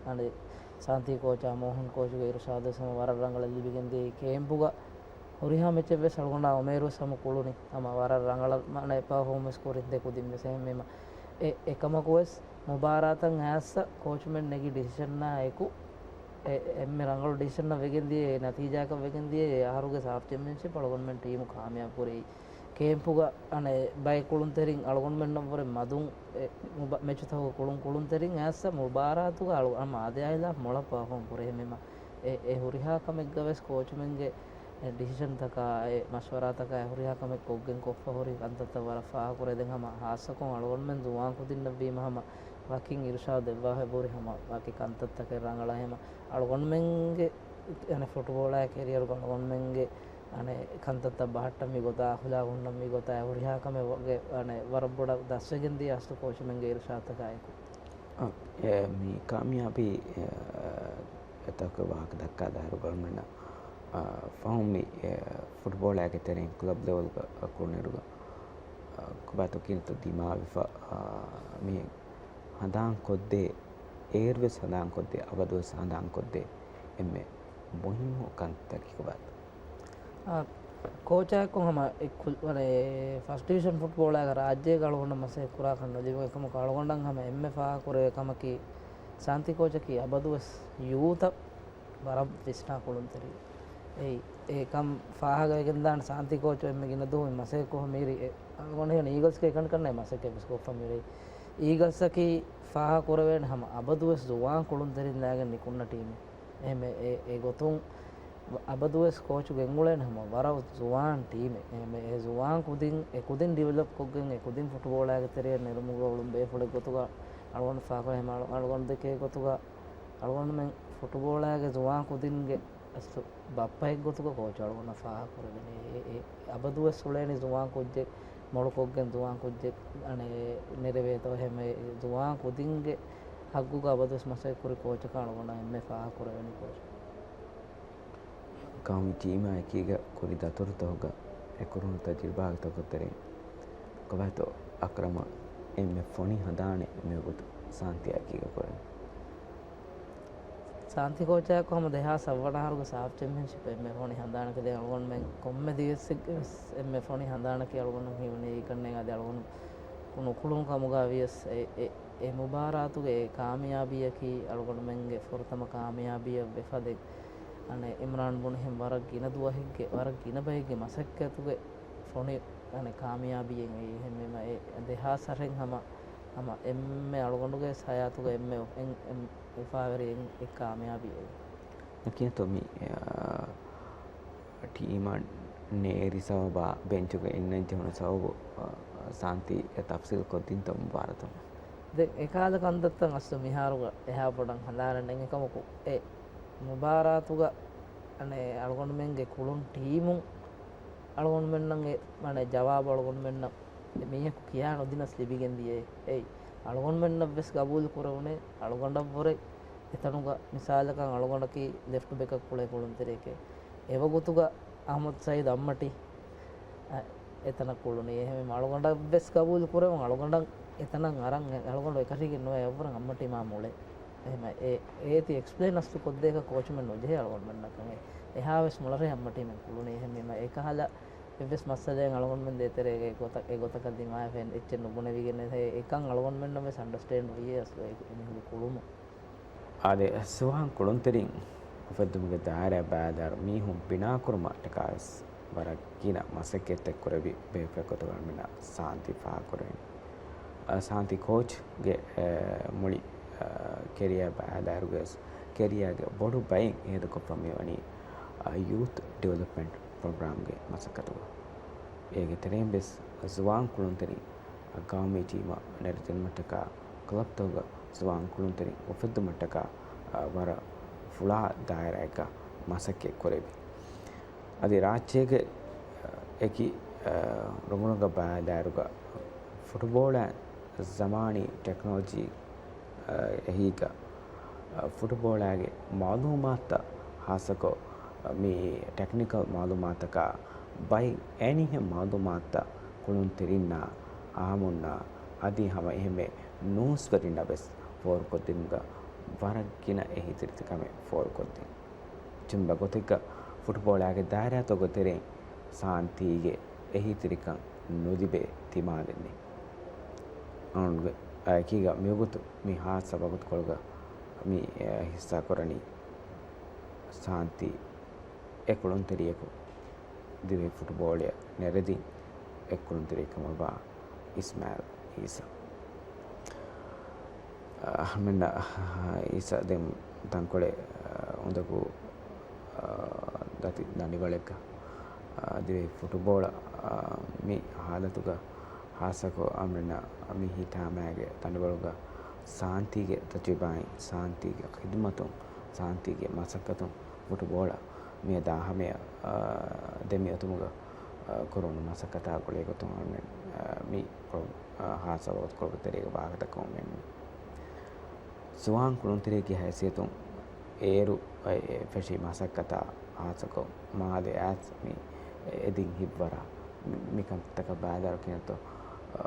އަނެއް ސާންތީ ކޯޗާ މޯހަން ކޯޗުގެ އިރުޝާދު ވެސް ހަމަ ވަރަށް ރަނގަޅަށް ލިބިގެން ދިޔައީ. ކޭމްޕުގަ ހުރިހާ މެޗެއް ވެސް އަޅުގަނޑާ އުމޭރު ވެސް ހަމަ ކުޅުނީ. ހަމަ ވަރަށް ރަނގަޅަށް މާނަ އެ ޕަރފޯމް ވެސް ކުރިން ދެ ކުދިން ވެސް. އެހެންވީމަ އެ، އެކަމަކު ވެސް މުބާރާތަށް އައިސް ކޯޗުމެން ނެގި ޑިސިޝަންނާ އެކު، އެ، އެންމެ ރަނގަޅު ޑިސިޝަންއަށް ވެގެން ދިޔަ، އެ ނަތީޖާއަކަށް ވެގެން ދިޔަ، އެ އަހަރުގެ ސާފް ޗެމްޕިއަންޝިޕް އަޅުގަނޑުމެން ޓީމު ކާމިޔާބު ކުރެއްވި. ކޭމްޕުގަ އަނެއް ބައެއް ކުޅުންތެރިން އަޅުގަނޑުމެންނަށްވުރެ މަދުން އެ މުބަ-، މެޗުތަކުގަ ކުޅުން ކުޅުންތެރިން އައިސް މުބާރާތުގަ އަޅު-، ހަމަ އާދަޔާ ހިލާފް މޮޅަށް ޕަރފޯމް ކުރި. އެހެންވީމަ އެ، އެ ހުރިހާ ކަމެއްގަ ވެސް ކޯޗުމެންގެ އެ ޑިސިޝަންތަކާ، އެ މަޝްވަރާތަކާ، އެ ހުރިހާ ކަމެއް ކޮށްގެން ކޮށްފަ ހުރި ކަންތައްތައް ވަރަށް ފާހަގަކުރޭ. ދެން ހަމަ ހާއްސަކޮށް އަޅުގަނޑުމެން ޒުވާން ކުދިންނަށްވީމަ ހަމަ ވަކިން އިރުޝާދު ދެއްވާފަ އެބަހުރި ހަމަ ވަކި ކަންތައްތަކެއް ރަނގަޅަށް. ހަމަ އަޅުގަނޑުމެންގެ އަނެއް ފުޓްބޯޅައިގެ ކެރިއަރުގަ އަޅުގަނޑުމެންގެ އަނެއް ކަންތައްތައް ބަހައްޓަން މި ގޮތާ، އަޚުލާގު ހުންނަން މި ގޮތާ، އެ ހުރިހާ ކަމެއް ވަ-، ގެ އަނެއް ވަރަށް ބޮޑަށް ދަސްވެގެން ދިޔަ އަސްލު ކޯޗުމެންގެ އިރުޝާދުތަކާއެކު. އަ، އެ، މި ކާމިޔާބީ، އެ، އެތަކުގެ ވާހަކަ ދައްކާ ދާއިރު ގަވަރމެންޓް، އަ، ފަހުން މި، އެ، ފުޓްބޯޅައިގެ ތެރެއިން ކްލަބް ލެވެލްގަ ކުޅުނިރުގަ، އަ، ކޮބާތޯ ކިހިނެއްތޯ ދިމާވެފަ، އަ، މި ހަނދާންކޮށްދޭ، އޭރުވެސް ހަނދާންކޮށްދޭ، އަބަދުވެސް ހަނދާންކޮށްދޭ އެންމެ މުހިއްމު ކަންތައް ކިކުބާތު. އާ، ކޯޗާއެކު ހަމަ އެ ކު-، ވަނެ ފަސްޓް ޑިވިޝަން ފުޓްބޯޅައިގަ ރާއްޖޭގަ އަޅުގަނޑަށް މަސައްކަތް ކުރާކަށް ނުލިބުން. އެކަމަކު އަޅުގަނޑަށް ހަމަ އެންމެ ފާހަގަކުރެވޭ ކަމަކީ، ސާންތީ ކޯޗަކީ އަބަދުވެސް ޔޫތަށް ވަރަށް ވިސްނާ ކުޅުންތެރި. އެއީ، އެކަން ފާހަގަވެގެންދާނެ ސާންތީ ކޯޗު އެންމެ ގިނަ ދުވަހު މަސައްކަތް ކޮށްފަ މިރި، އެ، އަޅުގަނޑު ހިނގަން އީގަލްސްގެ އެކަނި ކަންނޭ މަސައްކަތް ވެސް ކޮށްފަ މިރި. އީގަލްސްއަކީ ފާހަގަކުރެވޭނެ ހަމަ އަބަދުވެސް ޒުވާން ކުޅުންތެރިން ލައިގެން ނިކުންނަ ޓީމެއް. އެހެންވެ، އެ، އެ ގޮތުން އަބަދުވެސް ކޯޗު ގެންގުޅޭނެ ހަމަ ވަރަށް ޒުވާން ޓީމެއް. އެހެންވެ، އެ ޒުވާން ކުދިން، އެ ކުދިން ޑިވެލޮޕް ކޮށްގެން، އެ ކުދިން ފުޓްބޯޅައިގެ ތެރެއަށް ނެރުމުގަ އުޅުން ބޭފުޅެއް ގޮތުގަ އަޅުގަނޑު ފާހަގަކުރާ ހަމަ އަޅު-، އަޅުގަނޑު ދެކޭ ގޮތުގަ އަޅުގަނޑުމެން ފުޓްބޯޅައިގެ ޒުވާން ކުދިންގެ އަސްލު ބައްޕައެއް ގޮތުގަ ކޯޗު އަޅުގަނޑަށް ފާހަގަކުރެވެނީ. އެ، އެ، އަބަދުވެސް އުޅޭނީ ޒުވާން ކުއްޖެއް މޮޅުކޮށްގެން ޒުވާން ކުއްޖެއް އަނެއް ނެރެވޭތޯ. އެހެންވެ، ޒުވާން ކުދިންގެ ހައްގުގަ އަބަދުވެސް މަސައްކަތް ކުރި ކޯޗަކަށް އަޅުގަނޑަށް އެންމެ ފާހަގަކުރެވެނީ ކޯޗު. ގައުމީ ޓީމާ އެކީގަ ކުރި ދަތުރުތަކުގަ އެކުރުނު ތަޖުރިބާގެ ތަކުގެ ތެރެއިން ކޮބާތޯ އަކްރަމަށް އެންމެ ފޮނި ހަނދާނެއް މިވަގުތު ސާންތީއާ އެކީގަ ކުރަނީ؟ ސާންތީ ކޯޗާއެކު ހަމަ ދެހާސް އަށް ވަނަ އަހަރުގެ ސާފް ޗެމްޕިއަންޝިޕް އެންމެ ފޮނި ހަނދާނަކަށް ދެން އަޅުގަނޑުމެން ކޮންމެ ދިވެއްސެއްގެ ވެސް އެންމެ ފޮނި ހަނދާނަކީ އަޅުގަނޑު ހީވަނީ އެކަންނޭނގެ އަދި އަޅުގަނޑު ނުކުޅުނު ކަމުގަ ވިޔަސް އެ، އެ، އެ މުބާރާތުގެ އެ ކާމިޔާބީއަކީ އަޅުގަނޑުމެންގެ ފުރަތަމަ ކާމިޔާބީއަށް ވެފަ ދެން. އަނެއް އިމްރާން ބުނިހެން ވަރަށް ގިނަ ދުވަހެއްގެ، ވަރަށް ގިނަ ބައެއްގެ މަސައްކަތުގެ ފޮނި އަނެއް ކާމިޔާބީއެއް އެއީ. އެހެންވީމަ އެ ދެހާސް އަށެއް ހަމަ، ހަމަ އެންމެ އަޅުގަނޑުގެ ހަޔާތުގަ އެންމެ އެން، އެން، އުފާވެރި އެން އެއް ކާމިޔާބީއެއް. ކިޔަތޯ މި، އާ، ޓީމަށް ނޭރި ސަބަބާ ބެންޗުގަ އިންނަން ޖެހުނު ސަބަބު، އާ، ސާންތީ އެ ތަފްސީލް ކޮށްދިންތޯ މުބާރާތުން؟ ދެން އެކަހަލަ ކަންތައްތައް އަސްލު މިހާރުގަ އެހާ ބޮޑަށް ހަނދާނެއް ނެތް. އެކަމަކު އެ މުބާރާތުގަ އަނެއް އަޅުގަނޑުމެންގެ ކުޅުން ޓީމުން އަޅުގަނޑުމެންނަށް އެ، އަނެއް ޖަވާބު އަޅުގަނޑުމެންނަށް މީހަކު ކިޔާ ނުދިނަސް ލިބިގެން ދިޔައޭ. އެއީ އަޅުގަނޑުމެންނަށް ވެސް ގަބޫލު ކުރެވުނޭ، އަޅުގަނޑަށްވުރެ އެތަނުގަ މިސާލަކަށް އަޅުގަނޑަކީ ލެފްޓް ބެކަށް ކުޅޭ ކުޅުންތެރިއެކޭ. އެވަގުތުގަ އަޙްމަދު ސައީދު އައްމަޓީ، އަ، އެތަނަށް ކުޅުނީ. އެހެންވީމަ އަޅުގަނޑަށް ވެސް ގަބޫލު ކުރެވުން، އަޅުގަނޑަށް އެތަނަށް އަރަން އެ، އަޅުގަނޑު އެކަށީގެން ނުވޭ އެއަށްވުރެ އައްމަޓީ މާ މުޅޭ. އެހެންވީމަ އެ، އޭތި އެކްސްޕްލެއިން އަސްލު ކޮށްދޭކަށް ކޯޗުމެން ނުޖެހޭ އަޅުގަނޑުމެންނަށް ކަން. އެ، އެހާވެސް މޮޅަށް އައްމަޓީމެން ކުޅުނީ. އެހެންވީމަ އެކަހަލަ އެއްވެސް މައްސަލައެއް އަޅުގަނޑުމެން ދޭތެރޭގަ އެގޮތަށް، އެގޮތަކަށް ދިމާވެފަ އެއްޗެއް ނުބުނެވިގެން އެ، އެކަން އަޅުގަނޑުމެންނަށް ވެސް އަންޑަސްޓޭންޑް ވިއްޔަސް އެ މީހުންގެ ކުޅުމު. އާދެ، ޒުވާން ކުޅުންތެރިން އުފެއްދުމުގެ ދާއިރާ ބައިވެރި މީހުން ބިނާކުރުމަށްޓަކާވެސް ވަރަށް ގިނަ މަސައްކަތްތައް ކުރެވި ބޭފުޅެއް ގޮތުގަ އަޅުގަނޑުމެންނަށް ސާންތީ ފާހަގަކުރެވެނީ. އަ، ސާންތީ ކޯޗްގެ، އަ، މުޅި، އަ، ކެރިއާ ބައިވެރިގަސް ކެރިއާގެ ބޮޑު ބައެއް އެހީތެރިކޮށްފަ މިވަނީ، އަ، ޔޫތު ޑިވެލޮޕްމަންޓް ޕްރޮގްރާމްގެ މަސައްކަތުގަ. އޭގެ ތެރެއިން ވެސް ޒުވާން ކުޅުންތެރިން ގައުމީ ޓީމަށް ނެރެދިނުމަށްޓަކާ، ކްލަބްތަކުގަ ޒުވާން ކުޅުންތެރިން އުފެއްދުމަށްޓަކާ، އަ، ވަރަށް ފުޅާ ދާއިރާއަކަށް މަސައްކަތް ކުރެވި. އަދި ރާއްޖޭގެ، އަ، އެކި، އަ، ރޮނގުރޮނގަށް ބަލާލާއިރުގަ ފުޓުބޯޅަ ޒަމާނީ ޓެކްނޮލޮޖީ، އަ، އެހީގަ، އަ، ފުޓުބޯޅައިގެ މައުލޫމާތުތައް ހާއްސަކޮށް، އަ، މި ޓެކްނިކަލް މައުލޫމާތަކާ ބައެއް އެނިހެން މައުލޫމާތުތައް ކުޅުންތެރިންނާ، އާއްމުންނާ އަދި ހަމަ އެހެންމެ ނޫސްވެރިންނަށް ވެސް ފޯރުކޮށްދިނުމުގަ ވަރަށް ގިނަ އެހީތެރިކަމެއް ފޯރުކޮށްދިން. ޖުމްލަ ގޮތެއްގަ ފުޓުބޯޅައިގެ ދާއިރާތަކުގެ ތެރެއިން ސާންތީގެ އެހީތެރިކަން ނުލިބޭ ތިމާލެއް ނެތް. އަޅުގަނޑުގެ އެކީގަ މިވަގުތު މި ހާއްސަ ވަގުތުކޮޅުގަ މި، އެ، ހިއްސާކުރަނީ ސާންތީ އެ ކުޅުންތެރިޔަކު ދިވެހި ފުޓުބޯޅައަށް ނެރެދިން އެ ކުޅުންތެރިޔަކަމަށްވާ އިސްމާއިލް އީސާ. އަހަމެންނަށް އީސާ ދެން ތަންކޮޅެއް އުނދަގޫ ދަތި ދަނޑިވަޅެއްގަ ދިވެހި ފުޓުބޯޅަ މި ހާލަތުގަ ހާއްސަކޮށް އަހަމެންނަށް މި ހިތާމައިގެ ދަނޑިވަޅުގަ ސާންތީގެ ތަޖުރިބާއިން، ސާންތީގެ ޚިދުމަތުން، ސާންތީގެ މަސައްކަތުން ފުޓުބޯޅަ މިއަދާ ހަމަޔަށް، އާ، ދެމިއޮތުމުގަ، އާ، ކުރުނު މަސައްކަތާ ގުޅޭގޮތުން އަޅުގަނޑުމެން، އާ، މި ކޮޅު، އާ، ހާއްސަ ވަގުތުކޮޅުގެ ތެރޭގަ ވާހަކަދައްކަމުން މެނުން. ޒުވާން ކުޅުންތެރިޔެއްގެ ހައިސިއްޔަތުން އޭރު އެ، އެ، ފެށި މަސައްކަތާ ހާއްސަކޮށް މާލެ އާސް މި އެދިން ހިއްވަރާ މި، މިކަންތަކަށް ބައިދާރު ކިނަތޯ، އާ،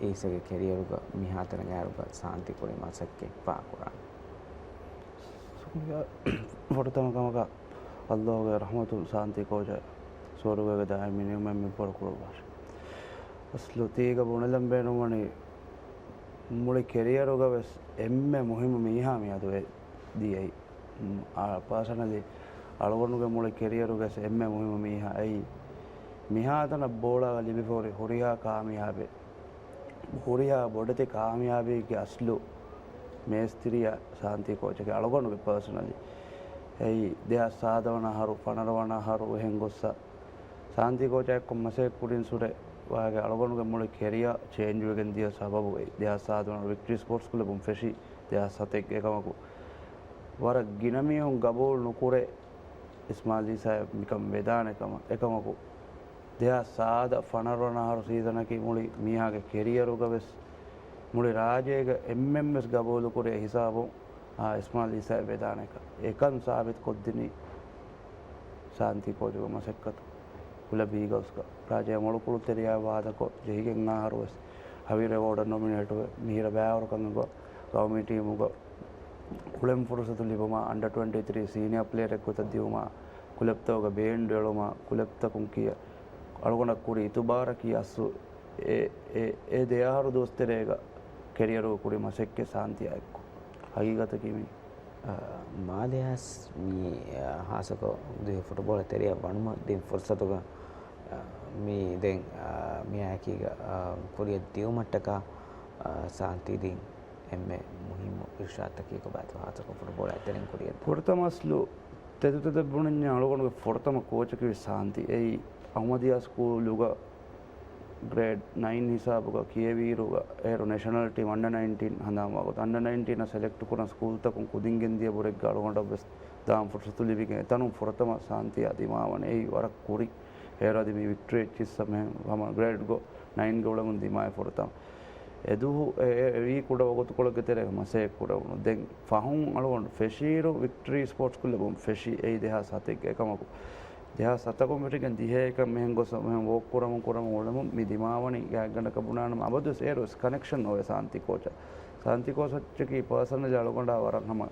އީސަގެ ކެރިއަރުގަ މިހާތަނަށް އައިރުގަ ސާންތީ ކުރި މަސައްކަތް ފާކުރާނެ. ސުކުންގެ ފުރަތަމަ ކަމަކަށް ﷲ ގެ ރަޙްމަތުން ސާންތީ ކޯޗަށް ސުވަރުގޭގެ ދާއިމީ ނިޢުމަތް މިންވަރު ކުރައްވާށި. އަސްލު ތީގަ ބުނެލަން ބޭނުންވަނީ މުޅި ކެރިއަރުގަ ވެސް އެންމެ މުހިއްމު މީހާ މިއަދު އެ ދިޔައީ. އާ، ޕާސަނަލީ އަޅުގަނޑުގެ މުޅި ކެރިއަރުގަސް އެންމެ މުހިއްމު މީހާ އެއީ. މިހާތަނަށް ބޯޅައަށް ލިބިފަހުރި ހުރިހާ ކާމިޔާބެއް، ހުރިހާ ބޮޑެތި ކާމިޔާބީގެ އަސްލު މޭސްތިރިއަށް ސާންތީ ކޯޗަކީ އަޅުގަނޑުގެ ޕާސަނަލީ. އެއީ ދެހާސް ސާދަ ވަނަ އަހަރު، ފަނަރަ ވަނަ އަހަރު އެހެން ގޮއްސަ ސާންތީ ކޯޗާ އެއްކޮށް މަސައްކަތް ކުރިން ސުރެ ވާގެ އަޅުގަނޑުގެ މުޅި ކެރިއާ ޗޭންޖް ވެގެން ދިޔަ ސަބަބު އެއީ. ދެހާސް ސާދަ ވަނަ ވިކްޓަރީ ސްޕޯޓްސް ކްލަބުން ފެށީ ދެހާސް ސަތެއް. އެކަމަކު ވަރަށް ގިނަ މީހުން ގަބޫލު ނުކުރޭ އިސްމާއިލް އީސާއަށް މިކަން ވެދާނެ ކަމަށް. އެކަމަކު، ދެހާސް ސާދަ ފަނަރަ ވަނަ އަހަރު ސީޒަނަކީ މުޅި މީހާގެ ކެރިއަރުގަ ވެސް، މުޅި ރާއްޖޭގަ އެންމެން ވެސް ގަބޫލުކުރޭ ހިސާބުން، އާ، އިސްމާއިލް އީސާއަށް ވެދާނެކަން. އެކަން ސާބިތުކޮށްދިނީ ސާންތީ ކޯޗުގެ މަސައްކަތު. ކުލަބް އީގަލްސްގަ ރާއްޖޭގެ މޮޅު ކުޅުންތެރިޔާ ވާދަކޮށް ޖެހިގެން އަހަރު ވެސް ހަވީރު އެވޯޑަށް ނޮމިނޭޓުވެ، މިހިރަ ބައިވަރުކަމުގަ ގައުމީ ޓީމުގަ ކުޅެން ފުރުސަތު ލިބުމާ، އަންޑަ ޓްވެންޓީ ތްރީ ސީނިއާ ޕްލޭޔަރެއް ގޮތަށް ދިއުމާ، ކުލަބްތަކުގަ ބޭންޑް އެޅުމާ، ކުލަބްތަކުން ކިޔަ އަޅުގަނޑަށް ކުރި އިތުބާރަކީ އަސްލު އެ، އެ، އެ ދެ އަހަރު ދުވަސް ތެރޭގަ ކެރިއަރުގަ ކުރި މަސައްކަތް ސާންތީއާ އެއްކޮށް. ހަގީގަތަކީ މީ. އާ، މާލެ އާސް މި، އާ، ހާއްސަކޮށް ދިވެހި ފުޓުބޯޅަ ތެރެއަށް ވަނުމަށް ދިން ފުރުސަތުގަ، އާ، މި ދެން، އާ، މިއާއެކީގަ، އާ، ކުރިއަށް ދިއުމަށްޓަކާ، އާ، ސާންތީ ދިން އެންމެ މުހިއްމު އިރުޝާދުތަކީ ކޮބާތޯ ހާއްސަކޮށް ފުޓުބޯޅަ ތެރެއިން ކުރިއަށް ދާ. ފުރަތަމަ އަސްލު ތެދުތެދެއް ބުނަންޏާ އަޅުގަނޑުގެ ފުރަތަމަ ކޯޗަކީ ސާންތީ. އެއީ އަޙްމަދިއްޔާ ސްކޫލުގަ ގްރޭޑް ނައިން ހިސާބުގަ ކިޔެވިއިރުގަ އޭރު ނެޝަނަލް ޓީމް އަންޑަ ނައިންޓީން ހަނދާންވާ ގޮތަށް އަންޑަ ނައިންޓީނަށް ސެލެކްޓް ކުރަން ސްކޫލްތަކުން ކުދިން ގެންދިޔަ ބުރެއްގަ އަޅުގަނޑަށް ވެސް ދާން ފުރުސަތު ލިބިގެން އެތަނުން ފުރަތަމަ ސާންތިއާ ދިމާވަނީ. އެއީ ވަރަށް ކުރި. އޭރު އަދި މި ވިކްޓްރީ އެއްޗިއްސަށް މިހެން ހަމަ ގްރޭޑްގޮ ނައިންގެ އުޅެމުން ދިމާވި ފުރަތަމަ. އެދުވަހު އެ، އެ، އެ، އެވީ ކުޑަ ވަގުތުކޮޅެއްގެ ތެރޭގަ މަސައްކަތް ކުރެވުނު. ދެން ފަހުން އަޅުގަނޑު ފެށިއިރު ވިކްޓްރީ ސްޕޯޓްސް ކްލަބުން ފެށި އެއީ ދެހާސް ހަތެއްގަ އެކަމަކު. ދެހާސް ހަތަކުން ފެށިގެން ދިހައެއްކަން މިހެން ގޮސް މިހެން ވޯކް ކުރަމުން ކުރަމުން އުޅެމުން މި ދިމާވަނީ ގާތްގަނޑަކަށް ބުނާނަމަ އަބަދުވެސް އޭރުވެސް ކަނެކްޝަން އޮވޭ ސާންތި ކޯޗަށް. ސާންތި ކޯޗަކީ ޕާސަނަލީ އަޅުގަނޑާ ވަރަށް ހަމަ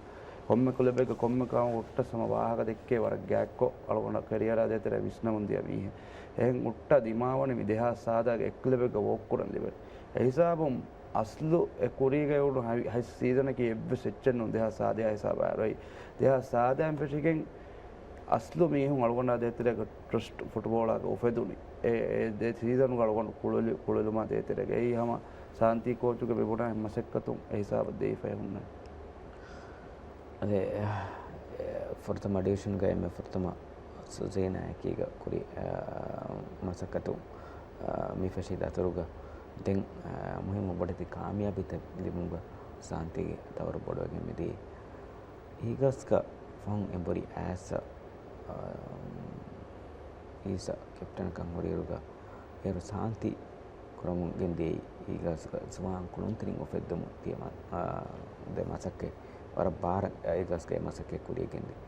ކޮންމެ ކުލަބެއްގެ ކޮންމެ ކަމަކު ހުއްޓަސް ހަމަ ވާހަކަ ދެއްކޭ ވަރަށް ގާތްކޮށް އަޅުގަނޑަށް ކެރިއަރާ ދޭތެރޭ ވިސްނަމުން ދިޔަ މީހެއް. އެހެން ހުއްޓާ ދިމާވަނީ މި ދެހާސް ސާދާގެ އެއް ކްލަބެއްގަ ވޯކް ކުރަން ލިބެން. އެ ހިސާބުން އަސްލު އެ ކުރީގަ އެ އުޅުނު ހަތް، ހަތް ސީޒަނަކީ އެއްވެސް އެއްޗެއް ނޫން ދެހާސް ސާދަޔާ ހިސާބަށް އަރުވައި. ދެހާސް ސާދައިން ފެށިގެން އަސްލު މީހުން އަޅުގަނޑާ ދޭތެރޭގަ ޓްރަސްޓް ފުޓްބޯޅާގަ އުފެދުނީ. އެ، އެ ދެ ސީޒަނުގަ އަޅުގަނޑު ކުޅެލި-، ކުޅެލުމާ ދޭތެރޭގަ. އެއީ ހަމަ ސާންތީ ކޯޗުގެ މިބުނާ ހެން މަސައްކަތުން އެ ހިސާބަށް ދެވިފައި ހުންނަނީ. އަދި، އެ، ފުރަތަމަ ޑިވިޝަންގައި މި ފުރަތަމަ ސުޒޭނާ އެކީގަ ކުރި، އަ، މަސައްކަތު، އަ، މި ފެށި ދަތުރުގަ ދެން، އަ، މުހިއްމު ބޮޑެތި ކާމިޔާބީތައް ލިބުމުގަ ސާންތީގެ ދައުރު ބޮޑުވެގެން މިދިޔަ. އީގަލްސްގަ ފަހުން އެނބުރި އައިސް، އަ، އީސަ ކެޕްޓަނަކަށް ހުރިއިރުގަ އޭރު ސާންތީ ކުރަމުން ގެންދިޔައީ އީގަލްސްގަ ޒުވާން ކުޅުންތެރިން އުފެއްދުމުން ދިޔަ މަ-، އާ، ދެ މަސައްކަތް ވަރަށް ބާރަށް އީގަލްސްގައި މަސައްކަތް ކުރިޔަށް ގެންދިޔަ.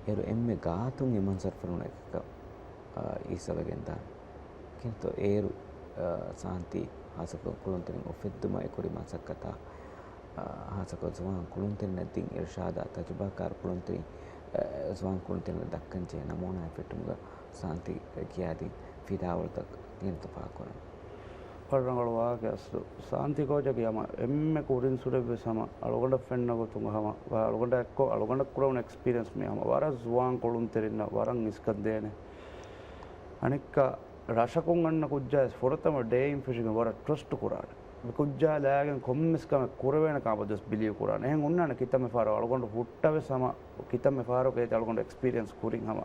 އޭރު އެންމެ ގާތުން އެ މަންޒަރުފުޅުން އެކަކަށް، އާ، އީސަވެގެން ދާނެ. ކިންތޯ އޭރު، އާ، ސާންތީ ހާއްސަކޮށް ކުޅުންތެރިން އުފެއްދުމަށް އެކުރި މަސައްކަތާ، އާ، ހާއްސަކޮށް ޒުވާން ކުޅުންތެރިންނަށް ދިން އިރުޝާދާ ތަޖުބާކާރު ކުޅުންތެރިން، އާ، ޒުވާން ކުޅުންތެރިންނަށް ދައްކަންޖެހޭ ނަމޫނާއެއް ފެއްޓުމުގަ ސާންތީ ކިޔާދިން ފިލާވަޅުތައް ގެންތަފާކުރަން. ވަރަށް ރަނގަޅު ވާހަކައެއް އަސްލު. ސާންތީ ކޯޗަކީ ހަމަ އެންމެ ކުރިން ސުރެއްވެސް ހަމަ އަޅުގަނޑަށް ފެންނަ ގޮތުން ހަމަ އަޅުގަނޑާ އެއްކޮށް އަޅުގަނޑަށް ކުރެވުނު އެކްސްޕީރިއަންސް މީ ހަމަ ވަރަށް ޒުވާން ކުޅުންތެރިންނަށް ވަރަށް އިސްކަން ދޭނެ. އަނެއްކާ ރަށަކުން އަންނަ ކުއްޖާވެސް ފުރަތަމަ ޑޭއިން ފެށިގެން ވަރަށް ޓްރަސްޓް ކުރާނެ. މި ކުއްޖާ ލާގެން ކޮންމެސް ކަމެއް ކުރެވޭނެ ކަމަށް ވެސް ބިލީވް ކުރާނެ. އެހެން ހުންނާނެ ކިތަންމެ ފަހަރަކު އަޅުގަނޑު ހުއްޓަވެސް ހަމަ ކިތަންމެ ފަހަރަކު އޭތި އަޅުގަނޑު އެކްސްޕީރިއަންސް ކުރިން ހަމަ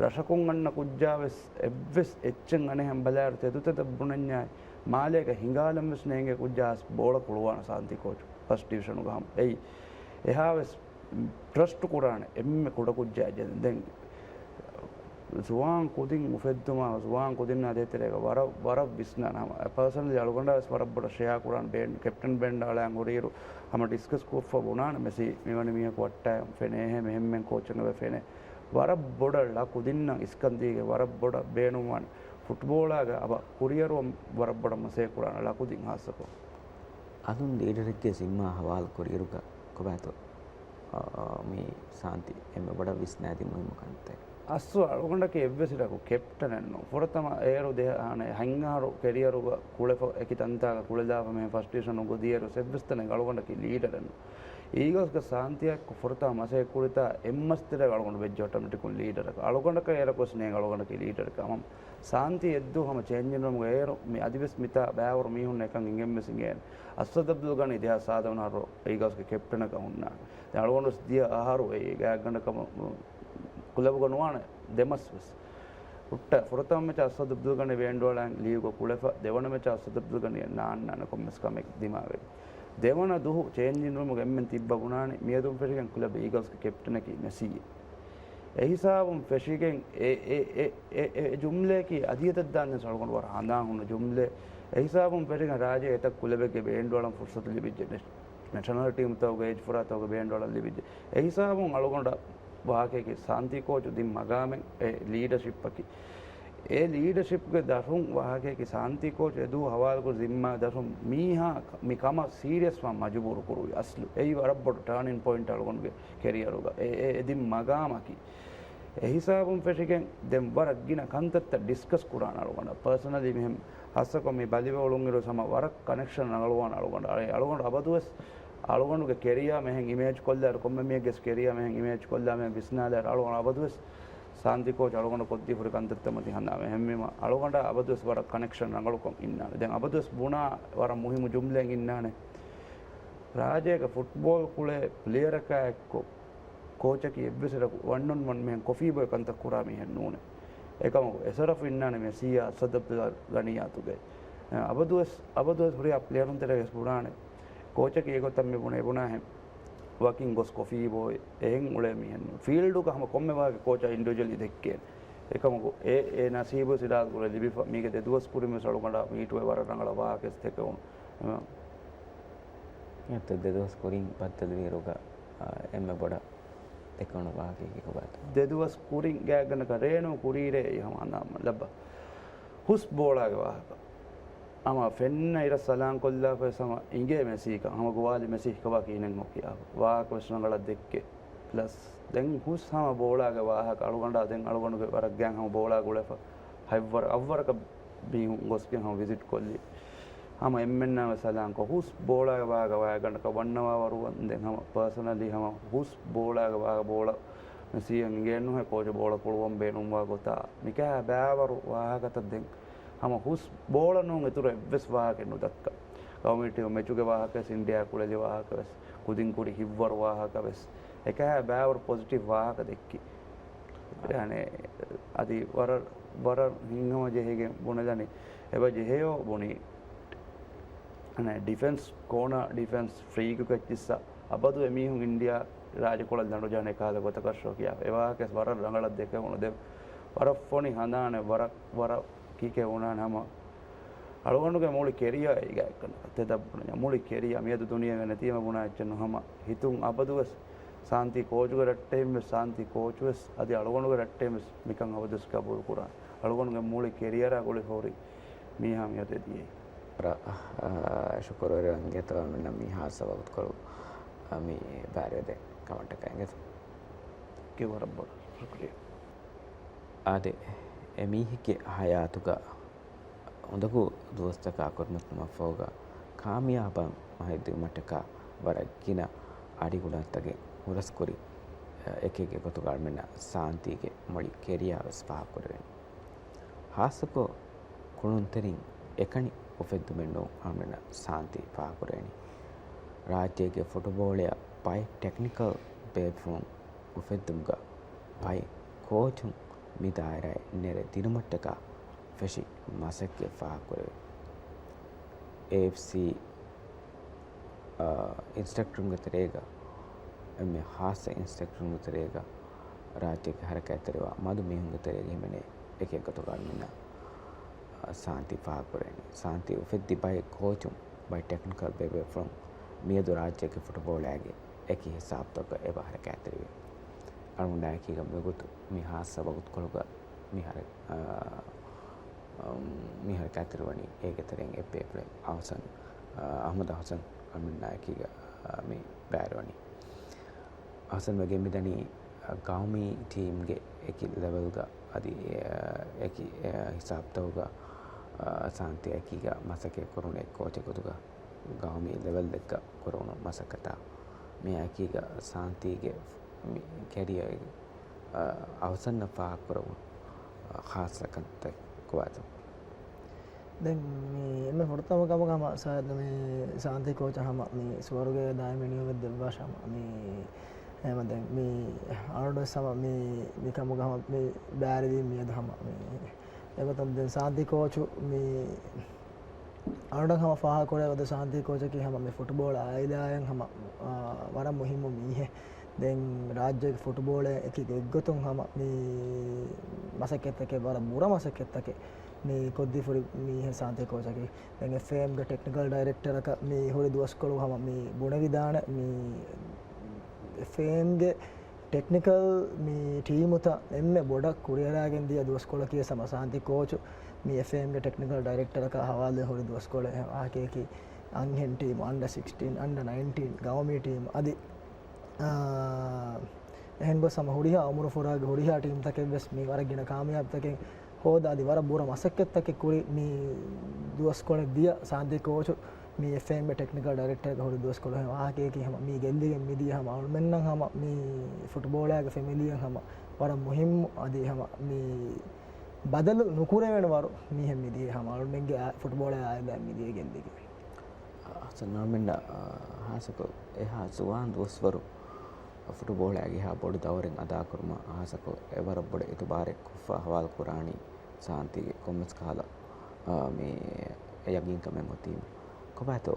ރަށަކުން އަންނަ ކުއްޖާވެސް އެއްވެސް އެއްޗެއް އަނެއްހެން ބަލާއިރު ތެދުތެދަށް ބުނަންޏާއި މާލޭގަ ހިނގާލަން ވެސް ނޭނގޭ ކުއްޖާ ބޯޅަ ކުޅުވާނެ ސާންތީ ކޯޗު ފަސްޓް ޑިވިޝަނުގަ ހަމަ. އެއީ އެހާވެސް ޓްރަސްޓް ކުރާނެ އެންމެ ކުޑަކުއްޖާ ޖެ-، ދެން ޒުވާން ކުދިން އުފެއްދުމާ، ޒުވާން ކުދިންނާ ދޭތެރޭގަ ވަރަށް، ވަރަށް ވިސްނާނެ ހަމަ. ޕާސަނަލީ އަޅުގަނޑާ ވެސް ވަރަށް ބޮޑަށް ޝެއާ ކުރާނެ ބޭން، ކެޕްޓަން ބޭން އަޅާން ހުރިއިރު ހަމަ ޑިސްކަސް ކޮށްފަ ބުނާނެ މެސީ މިވަނި މީހަކު ވައްޓާ ފެނޭހޭ މެހެންމެން ކޯޗަށް އެބަ ފެނޭ. ވަރަށް ބޮޑަށް ޅަ ކުދިންނަށް އިސްކަން ދީގެ ވަރަށް ބޮޑަށް ބޭނުންވާނެ. ފުޓްބޯޅާގަ އަބަ ކުރިއަރުވަން ވަރަށް ބޮޑަށް މަސައްކަތް ކުރާނެ ޅަ ކުދިން ހާއްސަކޮށް. އަލުން ލީޑަރެއްގެ ޒިންމާ ހަވާލު ކުރިއިރުގަ ކޮބާތޯ، އާ، މި ސާންތި އެންމެ ބޮޑަށް ވިސްނާދިން މުހިއްމު ކަންތައް. އަސްލު އަޅުގަނޑަކީ އެއްވެސް އިރަކު ކެޕްޓަނެއް ނޫން. ފުރަތަމަ އޭރު ދެ-، އަނެ، ހަތް އަހަރު ކެރިއަރުގަ ކުޅެފަ އެކި ތަންތާގަ ކުޅެލާފަ މިހެން ފަސްޓް ޑިވިޝަނުގަ ދިޔައިރު އެއްވެސް ތަނެއް އަޅުގަނޑަކީ ލީޑަރެއް ނޫން. އީގަލްސްގަ ސާންތިއާއެއްކޮށް ފުރަތަމަ މަސައްކަތް ކުރިތާ އެއްމަސް ތެރޭގަ އަޅުގަނޑު ވެއްޖެ އޮޓޮމެޓިކުން ލީޑަރަކަށް. އަޅުގަނޑަކަށް އޭރަކުވެސް ނޭނގެ އަޅުގަނޑަކީ ލީޑަރެއް ކަމަށް. ސާންތީ އެއްދުވަހު ހަމަ ޗޭންޖިން ރޫމުގަ އޭރު މި އަދިވެސް މިތާ ބައިވަރު މީހުން އެކަން އިނގެންވެސް އިނގޭނެ. އަސްއަދު އަބްދުލް ޣަނީ ދެހާސް ސާދަ ވަނަ އަހަރު އީގަލްސްގެ ކެޕްޓަނަކަށް ހުންނާނެ. ދެން އަޅުގަނޑުވެސް ދިޔަ އަހަރު އެ ގާތްގަނޑަކަށް ކުލަބުގަ ނުވާނެ ދެމަސް ވެސް. ހުއްޓަ ފުރަތަމަ މެޗަށް އަސްއަދު އަބްދުލް ޣަނީ ބޭންޑުއަޅާން ލީގުގަ ކުޅެފަ، ދެވަނަ މެޗަށް އަސްއަދު އަބްދުލް ޣަނީ ނާންނާނެ ކޮންމެސް ކަމެއް ދިމާވެގެން. ދެވަނަ ދުހު ޗޭންޖިން ރޫމުގަ އެންމެން ތިއްބަ ބުނާނެ މިއަދުން ފެށިގެން ކުލަބް އީގަލްސްގެ ކެޕްޓަނަކީ މެސީ. އެހިސާބުން ފެށިގެން އެ، އެ، އެ، އެ، އެ، އެ ޖުމްލައަކީ އަދިހަތަށް ދާން ވެސް އަޅުގަނޑު ވަރަށް ހަނދާން ހުންނަ ޖުމްލައެއް. އެހިސާބުން ފެށިގެން ރާއްޖޭގެ އެތައް ކުލަބެއްގެ ބޭންޑުއަޅަން ފުރުސަތު ލިބިއްޖެ. ނެ-، ނެޝަނަލް ޓީމްތަކުގެ އޭޖް ފުރާތަކުގެ ބޭންޑުއަޅަން ލިބިއްޖެ. އެހިސާބުން އަޅުގަނޑަށް ވާހަކައަކީ ސާންތީ ކޯޗު ދިން މަގާމެއް އެ ލީޑަޝިޕްއަކީ. އެ ލީޑަޝިޕްގެ ދަށުން ވާހަކައަކީ ސާންތީ ކޯޗު އެދުވަހު ހަވާލުކުރި ޒިންމާ ދަށުން މީހާ މި ކަމަށް ސީރިއަސްވާން މަޖުބޫރު ކުރުވި އަސްލު. އެއީ ވަރަށް ބޮޑު ޓާނިން ޕޮއިންޓް އަޅުގަނޑުގެ ކެރިއަރުގަ އެ، އެ، އެ ދިން މަގާމަކީ. އެހިސާބުން ފެށިގެން ދެން ވަރަށް ގިނަ ކަންތައްތައް ޑިސްކަސް ކުރާނެ އަޅުގަނޑަށް. ޕާސަނަލީ މިހެން ހާއްސަކޮށް މި ބަލިވެ އުޅުންއިރު ހަމަ ވަރަށް ކަނެކްޝަން ރަނގަޅުވާނެ އަޅުގަނޑަށް. އަޅެ އަޅުގަނޑު އަބަދުވެސް އަޅުގަނޑުގެ ކެރިއާ މިހެން އިމޭޖް ކޮށްލާއިރު، ކޮންމެ މީހެއްގެ ކެރިއާ މިހެން އިމޭޖް ކޮށްލާ މިހެން ވިސްނާލާއިރު އަޅުގަނޑު އަބަދުވެސް ސާންތި ކޯޗް އަޅުގަނޑަށް ކޮށްދީފަ ހުރި ކަންތައްތައް މަތިން ހަނދާން. އެހެންވީމަ އަޅުގަނޑާ އަބަދުވެސް ވަރަށް ކަނެކްޝަން ރަނގަޅުކޮށް އިންނާނެ. ދެން އަބަދުވެސް ބުނާ ވަރަށް މުހިއްމު ޖުމްލައެއް އިންނާނެ. ރާއްޖޭގެ ފުޓްބޯޅަ ކުޅޭ ޕްލޭޔަރަކާ އެއްކޮށް، ކޯޗަކީ އެއްވެސް އިރަކު ވަން އޮން ވަން މިހެން ކޮފީ ބޮއި ކަންތައް ކުރާ މީހެއް ނޫނޭ. އެކަމަކު އެ ޝަރަފު އިންނާނެ މެސީއާ އަސްއަދު އަބްދުލް ޣަނީއާ އަތުގައި. އަބަދުވެސް، އަބަދުވެސް ހުރިހާ ޕްލޭޔަރުން ތެރޭގަ ވެސް ބުނާނެ. ކޯޗަކީ އެގޮތަށް މި ބުނޭ، ބުނާހެން. ވަކިން ގޮސް ކޮފީ ބޯ އެހެން އުޅޭ މީހެއް ނޫން. ފީލްޑުގަ ހަމަ ކޮންމެ ވާހަކަ ކޯޗާ އިންޑިވިޖުއަލީ ދެއްކޭނެ. އެކަމަކު އެ، އެ ނަސީބު ސިރާޒް ގުޅެ ލިބިފަ. މީގެ ދެ ދުވަސް ކުރިން ވެސް އަޅުގަނޑާ މީޓުވެ ވަރަށް ރަނގަޅަށް ވާހަކަ ވެސް ދެކެވުނު. އެމަ އެއަށް ދެ ދުވަސް ކުރިން ބައްދަލުވިއިރުގަ، އާ، އެންމެ ބޮޑަށް ދެކެވުނު ވާހަކައަކީ ކޮބާތޯ؟ ދެ ދުވަސް ކުރިން ގާތްގަނޑަކަށް ރޭނޫ ކުރީރޭ ހަމަ އަނދާ ލައްބަ. ހުސް ބޯޅާގެ ވާހަކަ. ހަމަ ފެންނަ އިރަށް ސަލާން ކޮށްލާފަ ވެސް ހަމަ އިނގޭ މެސީކަން. ހަމަ ގޮވާލި މެސީ ކޮބާ ކިހިނެއް ހޯ ކިޔާފަ. ވާހަކަ ވެސް ރަނގަޅަށް ދެއްކޭ. ޕްލަސް ދެން ހުސް ހަމަ ބޯޅާގެ ވާހަކަ އަޅުގަނޑާ ދެން އަޅުގަނޑުގެ ވަރަށް ގާތް ހަމަ ބޯޅާ ގުޅެފަ. ހަތްވަރަ، އަށްވަރަކަށް މީހުން ގޮސްގެން ހަމަ ވިޒިޓް ކޮށްލި. ހަމަ އެންމެންނާ ވެސް ސަލާން ކޮށް ހުސް ބޯޅާގެ ވާހަކަ ވާގަނޑަކަށް ވަންނަވާވަރު ދެން ހަމަ ޕާސަނަލީ ހަމަ ހުސް ބޯޅާގެ ވާހަކަ ބޯޅަ މެސީއަށް އިނގޭނުހޭ ކޯޗު ބޯޅަ ކުޅުވަން ބޭނުންވާ ގޮތާ. މިކަހަ ބާވަރު ވާހަކަތައް ދެން ހަމަ ހުސް ބޯޅަ ނޫން އިތުރު އެއްވެސް ވާހަކައެއް ނުދައްކާ. ގައުމީ ޓީމު މެޗުގެ ވާހަކަވެސް އިންޑިއާ ކުޅެލި ވާހަކަވެސް ކުދިން ކުރި ހިތްވަރު ވާހަކަވެސް އެކަހަ ބާވަރު ޕޮޒިޓިވް ވާހަކަ ދެއްކި. ޔާނެ އަދި ވަރަށް، ވަރަށް ހިތްހަމަ ޖެހިގެން ބުނެލަނީ. އެބަ ޖެހެޔޯ ބުނީ. އަނެ ޑިފެންސް، ކޯނާ ޑިފެންސް ފްރީކު ކެއްޗިއްސަ އަބަދު އެމީހުން އިންޑިއާ ރާއްޖެކޮޅަށް ލަނޑު ޖަހަނެ ކާލަ ގޮތަކަށް ޝޯ ކިޔާ. އެވާހަކަ ވަރަށް ރަނގަޅަށް ދެކެވުނު. ދެ ވަރަށް ފޮނި ހަނދާނެއް ވަރަށް، ވަރަށް ކީކޭ ބުނާނެ ހަމަ އަޅުގަނޑުގެ މުޅި ކެރިއާ އެއްގައެއްކަން ތެދަށް ބުނަންޏާ. މުޅި ކެރިއާ މިއަދު ދުނިޔޭގަ ނެތީމަ ބުނާ އެއްޗެއް ނޫން. ހަމަ ހިތުން އަބަދުވެސް ސާންތީ ކޯޗުގެ ރައްޓެހިން ވެސް ސާންތީ ކޯޗު ވެސް އަދި އަޅުގަނޑުގެ ރައްޓެހިން ވެސް މިކަން އަބަދުވެސް ގަބޫލު ކުރާނެ. އަޅުގަނޑުގެ މުޅި ކެރިއަރާ ގުޅި ހުރި މީހާ މިއަދު އެދިޔައީ. ވަރަށް، އާ، ޝުކުރުވެރިވަން އިނގޭތޯ އަޅުގަނޑަށް މި ހާއްސަ ވަގުތުކޮޅު، އާ، މި ބައިވެރިވެދޭ ކަމަށްޓަކައި އިނގޭތޯ. އެކެއް ވަރަށް ބޮޑަށް ޝުކުރިއްޔާ. އާދެ، އެ މީހެއްގެ ހަޔާތުގަ އުނދަގޫ ދުވަސްތަކާ ކުރިމަތިލުމަށްފަހުގަ ކާމިޔާބަށް މަހެއްދިއުމަށްޓަކާ ވަރަށް ގިނަ އަޑިގުޅަންތަކެއް ހުރަސްކުރި އެކެއްގެ ގޮތުގަ އަޅުމެންނަށް ސާންތީގެ މުޅި ކެރިއާ ވެސް ފާހަގަކުރެވެނީ. ހާއްސަކޮށް ކުޅުންތެރިން އެކަނި އުފެއްދުމެއްނޫން އަޅުމެންނަށް ސާންތީ ފާހަގަކުރެވެނީ. ރާއްޖޭގެ ފުޓުބޯޅަޔަށް ބައެއް ޓެކްނިކަލް ބޭފުޅުން އުފެއްދުމުގަ ބައެއް ކޯޗުން މި ދާއިރާއަށް ނެރެ ދިނުމަށްޓަކާ ފެށި މަސައްކަތް ފާހަގަކުރެވޭ. އޭއެފްސީ، އާ، އިންސްޓްރަކްޓަރުންގެ ތެރޭގަ، އެންމެ ހާއްސަ އިންސްޓްރަކްޓަރުންގެ ތެރޭގަ، ރާއްޖޭގެ ހަރަކާތްތެރިވާ މަދު މީހުންގެ ތެރޭގަ ހިމެނޭ އެކެއް ގޮތުގަ އަޅުމެންނަށް، އާ، ސާންތީ ފާހަގަކުރެވެނީ. ސާންތީ އުފެއްދި ބައެއް ކޯޗުން، ބައެއް ޓެކްނިކަލް ބޭބޭފުޅުން މިއަދު ރާއްޖޭގެ ފުޓުބޯޅައިގެ އެކި ހިސާބުތަކުގަ އެބަ ހަރަކާތްތެރިވޭ. އަޅުގަނޑާއެކީގަ މިވަގުތު މި ހާއްސަ ވަގުތުކޮޅުގަ މި ހަރަ-، އާ، އަމް، މި ހަރަކާތްތެރިވަނީ އޭގެ ތެރެއިން އެއްބޭފުޅެއް އަހުސަން، އާ، އަހްމަދު އަހުސަން އަޅުމެންނާއެކީގަ، އާ، މި ބައިވެރިވަނީ. އަހުސަން ވެގެން މިދަނީ، އާ، ގައުމީ ޓީމްގެ އެކި ލެވެލްގަ އަދި، އާ، އެކި، އާ، ހިސާބުތަކުގަ، އާ، ސާންތީއާއެކީގަ މަސައްކަތް ކުރުނު އެއް ކޯޗެއް ގޮތުގަ ގައުމީ ލެވެލްއެއްގަ ކުރެވުނު މަސައްކަތާ މިއާއެކީގަ ސާންތީގެ މި ކެރިއަރ، އަ، އަހުސަންއަށް ފާހަގަކުރެވުނު، އަ، ޚާއްޞަ ކަންތައް ކޮބާތޯ؟ ދެން މި އެންމެ ފުރަތަމަ ކަމަކަށް ހަމަ ސާދަ މި ސާންތީ ކޯޗަށް ހަމަ މި ސުވަރުގޭ ދާއިމީ ނިޢުމަތް ދެއްވާށި ހަމަ މި އެހެމަ ދެން މި އަޅުގަނޑުވެސް ހަމަ މި، މި ކަމުގަ ހަމަ މި ބައިވެރިވީ މިއަދު ހަމަ މި އެގޮތަށް ދެން ސާންތީ ކޯޗު މި އަޅުގަނޑަށް ހަމަ ފާހަގަކުރެވޭ އޮތް ސާންތީ ކޯޗަކީ ހަމަ މި ފުޓުބޯޅަ އާއިލާއަށް ހަމަ، އާ، ވަރަށް މުހިއްމު މީހެއް. ދެން ރާއްޖޭގެ ފުޓުބޯޅަ އެކި ގޮތްގޮތުން ހަމަ މި މަސައްކަތްތަކެއް، ވަރަށް ބުރަ މަސައްކަތްތަކެއް މި ކޮށްދީފަ ހުރި މީހެއް ސާންތީ ކޯޗަކީ. ދެން އެފްއޭއެމްގެ ޓެކްނިކަލް ޑައިރެކްޓަރަކަށް މި ހުރި ދުވަސްކޮޅު ހަމަ މި ބުނެވިދާނެ މި އެފްއޭއެމްގެ ޓެކްނިކަލް މި ޓީމުތައް އެންމެ ބޮޑަށް ކުރިއަރާގެން ދިޔަ ދުވަސްކޮޅަކީ ހަމަ ސާންތީ ކޯޗު މި އެފްއޭއެމްގެ ޓެކްނިކަލް ޑައިރެކްޓަރަކާ ހަވާލުވެ ހުރި ދުވަސްކޮޅެއް. ވާހަކައަކީ އަންހެން ޓީމު، އަންޑަ ސިކްސްޓީން، އަންޑަ ނައިންޓީން، ގައުމީ ޓީމު އަދި، އާ، އެހެން ގޮސް ހަމަ ހުރިހާ އުމުރުފުރާގެ ހުރިހާ ޓީމްތަކެއް ވެސް މި ވަރަށް ގިނަ ކާމިޔާބުތަކެއް ހޯދާ އަދި ވަރަށް ބުރަ މަސައްކަތްތަކެއް ކުރި މި ދުވަސްކޮޅެއް ދިޔަ ސާންތީ ކޯޗު މި އެފްއޭއެމްގެ ޓެކްނިކަލް ޑައިރެކްޓަރގެ ހުރި ދުވަސްކޮޅު ވާހަކައަކީ ހަމަ މީ ގެއްލިގެން މިދިޔަ ހަމަ އަޅުމެންނަށް ހަމަ މި ފުޓްބޯޅައިގެ ފެމިލީއަށް ހަމަ ވަރަށް މުހިއްމު އަދި ހަމަ މި ބަދަލު ނުކުރެވޭނެ ވަރު މީހެއް މިދިޔަ ހަމަ އަޅުމެންގެ އާ-، ފުޓްބޯޅަ އާއިލާ މިދިޔަ ގެއްލިގެން. އަހްސަން އަޅުމެންނަށް، އާ، ހާއްސަކޮށް އެހާ ޒުވާން ދުވަސްވަރު ފުޓުބޯޅައިގެ ހާ ބޮޑު ދައުރެއް އަދާކުރުމަށް ހާއްސަކޮށް އެވަރަށް ބޮޑަށް އިތުބާރެއް ކޮށްފަ ހަވާލު ކުރާނީ ސާންތީގެ ކޮންމެސް ކަހަލަ، އާ، މި ޔަގީންކަމެއް އޮތީމަ. ކޮބާތޯ،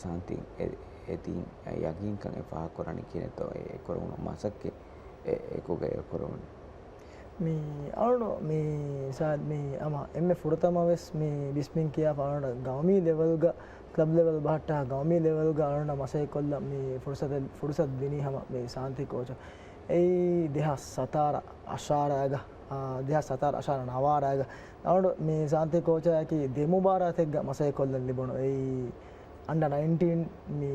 ސާންތީ އެ-، އެ ތިން ޔަގީންކަން އެ ފާހަގަކުރަނީ ކިހިނެއްތޯ އެ ކުރެވުނު މަސައްކަތް އެ އެކުގައި ކުރެވުނީ. މި އަޅުނު މި ސާދް މި ހަމަ އެންމެ ފުރަތަމަ ވެސް މި ބިސްމިން ކިޔާފަ އަޅުނަ ގައުމީ ލެވެލްގަ ކްލަބް ލެވެލް ބަހައްޓާ ގައުމީ ލެވެލްގަ އަޅުނަ މަސައްކަތް ކޮށްލަން މި ފުރުސަތެއް، ފުރުސަތު ދިނީ ހަމަ މި ސާންތި ކޯޗަށް. އެއީ ދެހާސް ސަތާރަ އަށާރައިގަ، އާ، ދެހާސް ސަތާރަ އަށާރަ ނަވާރައިގަ އަޅުނު މި ސާންތި ކޯޗާއަކީ ދެ މުބާރާތެއްގަ މަސައްކަތް ކޮށްލަން ލިބުނު. އެއީ އަންޑަ ނައިންޓީން މި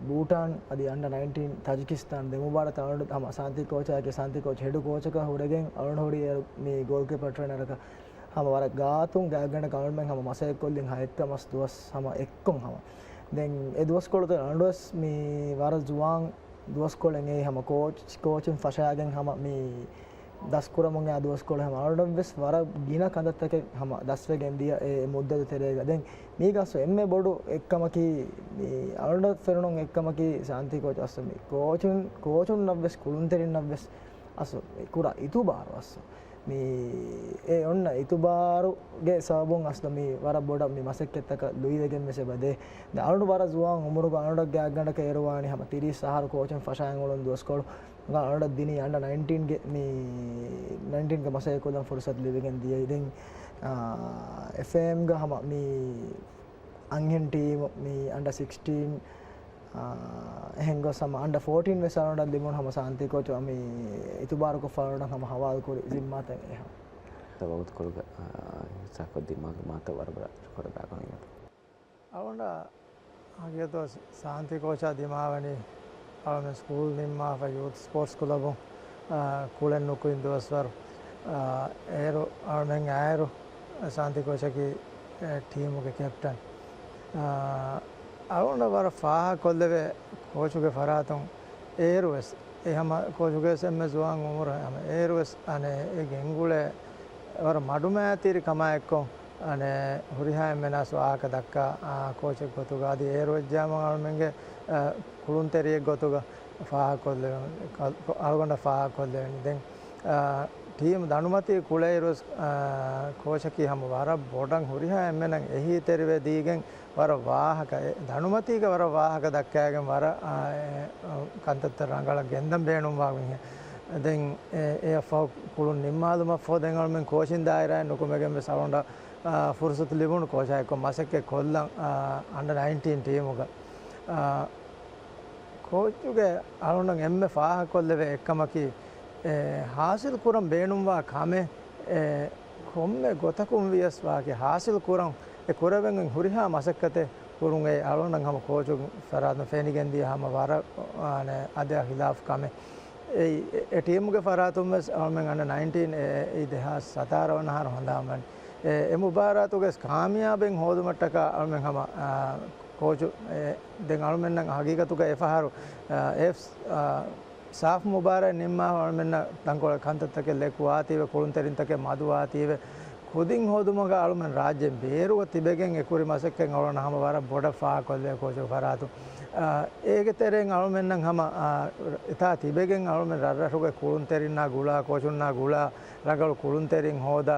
ބޫޓާން އަދި އަންޑަ ނައިންޓީން ތަޖިކިސްތާން ދެ މުބާރާތް އަޅުނު ހަމަ ސާންތި ކޯޗާއަކީ ސާންތި ކޯޗް ހެޑު ކޯޗަކަށް ހުރެގެން އަޅުނު ހުރީ އޭރު މި ގޯލްކީޕަރ ޓްރޭނަރަކަށް ހަމަ ވަރަށް ގާތުން ގާތްގަނޑަކަށް އަޅުމެން ހަމަ މަސައްކަތް ކޮށްލިން ހައެއްކަ މަސް ދުވަސް ހަމަ އެއްކޮށް ހަމަ. ދެން އެ ދުވަސްކޮޅުތައް އަޅުނޑުވެސް މި ވަރަށް ޒުވާން ދުވަސްކޮޅެއް އެއީ ހަމަ ކޯޗް، ކޯޗުން ފަށާގެން ހަމަ މި ދަސްކުރަމުން އާ ދުވަސްކޮޅު ހަމަ އަޅުނޑަށްވެސް ވަރަށް ގިނަ ކަންތައްތަކެއް ހަމަ ދަސްވެގެން ދިޔަ އެ މުއްދަތު ތެރޭގަ. ދެން މީގަސް އެންމެ ބޮޑު އެއްކަމަކީ މި އަޅުނޑަށް ފެނުނު އެއްކަމަކީ ސާންތި ކޯޗް އަސް މި ކޯޗުން، ކޯޗުންނަށްވެސް ކުޅުންތެރިންނަށްވެސް އަސް މި ކުރާ އިތުބާރު އަސް މި އެ އޮންނަ އިތުބާރުގެ ސަބަބުން އަސްލު މި ވަރަށް ބޮޑަށް މި މަސައްކަތްތަކަށް ލުއިވެގެން ވެސް އެބަދޭ. ދެން އަޅުނު ވަރަށް ޒުވާން އުމުރުގަ އަޅުނޑަށް ގާތްގަނޑަކަށް އޭރު ވާނީ ހަމަ ތިރީސް އަހަރު ކޯޗުން ފަށާގެން އުޅުނު ދުވަސްކޮޅު. އަޅުނޑަށް ދިނީ އަންޑަ ނައިންޓީންގެ މި ނައިންޓީންގެ މަސައްކަތް ކޮށްލަން ފުރުސަތު ލިބިގެން ދިޔައީ. ދެން އާ، އެފްއޭއެމްގަ ހަމަ މި އަންހެން ޓީމު މި އަންޑަ ސިކްސްޓީން، އާ، އެހެން ގޮސް ހަމަ އަންޑަ ފޯޓީން ވެސް އަޅުނޑަށް ލިބުނު ހަމަ ސާންތި ކޯޗު މި އިތުބާރުކޮށްފަ އަޅުނޑަށް ހަމަ ހަވާލުކުރި ޒިންމާތައް އެހާ. ވަގުތުކޮޅުގަ، އާ، ހިއްސާކޮށްދިނުމުގެ މާތަށް ވަރަށް ބޮޑަށް ޝުކުރު އަދާކުރަން. އަޅުނޑަށް ހަގީގަތު ސާންތި ކޯޗާ ދިމާވަނީ އަޅުމެން ސްކޫލް ނިންމާފަ ޔޫތު ސްޕޯޓްސް ކުލަބު، އާ، ކުޅެން ނުކުތް ދުވަސްވަރު. އާ، އޭރު އަޅުމެން އާއިރު ސާންތި ކޯޗަކީ، އެ، ޓީމުގެ ކެޕްޓަން. އާ، އަޅުނޑަށް ވަރަށް ފާހަގަކޮށްލެވޭ ކޯޗުގެ ފަރާތުން އޭރުވެސް އެ ހަމަ ކޯޗުގެ ވެސް އެންމެ ޒުވާން އުމުރު ހަމަ އޭރުވެސް އަނެއް އެ ގެންގުޅޭ ވަރަށް މަޑުމައިތިރި ކަމާ އެއްކޮށް އަނެއް ހުރިހާ އެންމެނާސް ވާހަކަ ދައްކާ، އާ، ކޯޗެއް ގޮތުގަ އަދި އޭރު ވެއްޖާމަ އަޅުމެންގެ، އާ، ކުޅުންތެރިއެއް ގޮތުގަ ފާހަގަކޮށްލެވެން، އަޅުގަނޑަށް ފާހަގަކޮށްލެވެނީ. ދެން، އާ، ޓީމު ދަނޑުމަތީ ކުޅޭއިރުވެސް، އާ، ކޯޗަކީ ހަމަ ވަރަށް ބޮޑަށް ހުރިހާ އެންމެނަށް އެހީތެރިވެ ދީގެން ވަރަށް ވާހަކަ، އެ ދަނޑުމަތީގަ ވަރަށް ވާހަކަ ދައްކައިގެން ވަރަށް، އާ، އެ، އަ، ކަންތައްތައް ރަނގަޅަށް ގެންދަން ބޭނުންވާ މީހެއް. ދެން އެ، އެއަށްފަހު ކުޅުން ނިންމާލުމަށްފަހު ދެން އަޅުމެން ކޯޗިން ދާއިރާއެއް ނުކުމެގެން ވެސް އަޅުގަނޑަށް، އާ، ފުރުސަތު ލިބުނު ކޯޗާ އެއްކޮށް މަސައްކަތް ކޮށްލަން، އާ، އަންޑަ ނައިންޓީން ޓީމުގަ. އާ، ކޯޗުގެ އަޅުގަނޑަށް އެންމެ ފާހަގަކޮށްލެވޭ އެއްކަމަކީ، އެ، ހާސިލް ކުރަން ބޭނުންވާ ކަމެއް، އެ، ކޮންމެ ގޮތަކުން ވިޔަސް ވާކި ހާސިލް ކުރަން އެ ކުރެވެން ހުރިހާ މަސައްކަތެއް ކުރުން އެ އަޅުގަނޑަށް ހަމަ ކޯޗު ފަރާތުން ފެނިގެން ދިޔަ ހަމަ ވަރަށް، އާނެ، އަދާ ހިލާފް ކަމެއް. އެ، އެ ޓީމުގެ ފަރާތުން ވެސް އަޅުމެން އަންޑަ ނައިންޓީން އެ، އެ، ދެހާސް ސަތާރަ ވަނަ އަހަރު ހަނދާންވަނީ. އެ، އެ މުބާރާތުގެ ކާމިޔާބެއް ހޯދުމަށްޓަކާ އަޅުމެން ހަމަ، އާ، ކޯޗު، އެ، ދެން އަޅުމެންނަށް ހަގީގަތުގަ އެފަހަރު، އާ، އެފް، އާ، ސާފް މުބާރާތް ނިންމާފަ އަޅުމެންނަށް ތަންކޮޅެއް ކަންތައްތަކެއް ލެކުވާތީވެ، ކުޅުންތެރިންތަކެއް މަދުވާތީވެ، ކުދިން ހޯދުމުގަ އަޅުމެން ރާއްޖޭން ބޭރުގަ ތިބެގެން އެކުރި މަސައްކަތް އަޅުގަނޑަށް ހަމަ ވަރަށް ބޮޑަށް ފާހަގަކޮށްލެވޭ ކޯޗު ފަރާތުން. އާ، އޭގެ ތެރެއިން އަޅުމެންނަށް ހަމަ، އާ، އެތާ ތިބެގެން އަޅުމެން ރަށްރަށުގެ ކުޅުންތެރިންނާ ގުޅާ، ކޯޗުންނާ ގުޅާ، ރަނގަޅު ކުޅުންތެރިން ހޯދާ،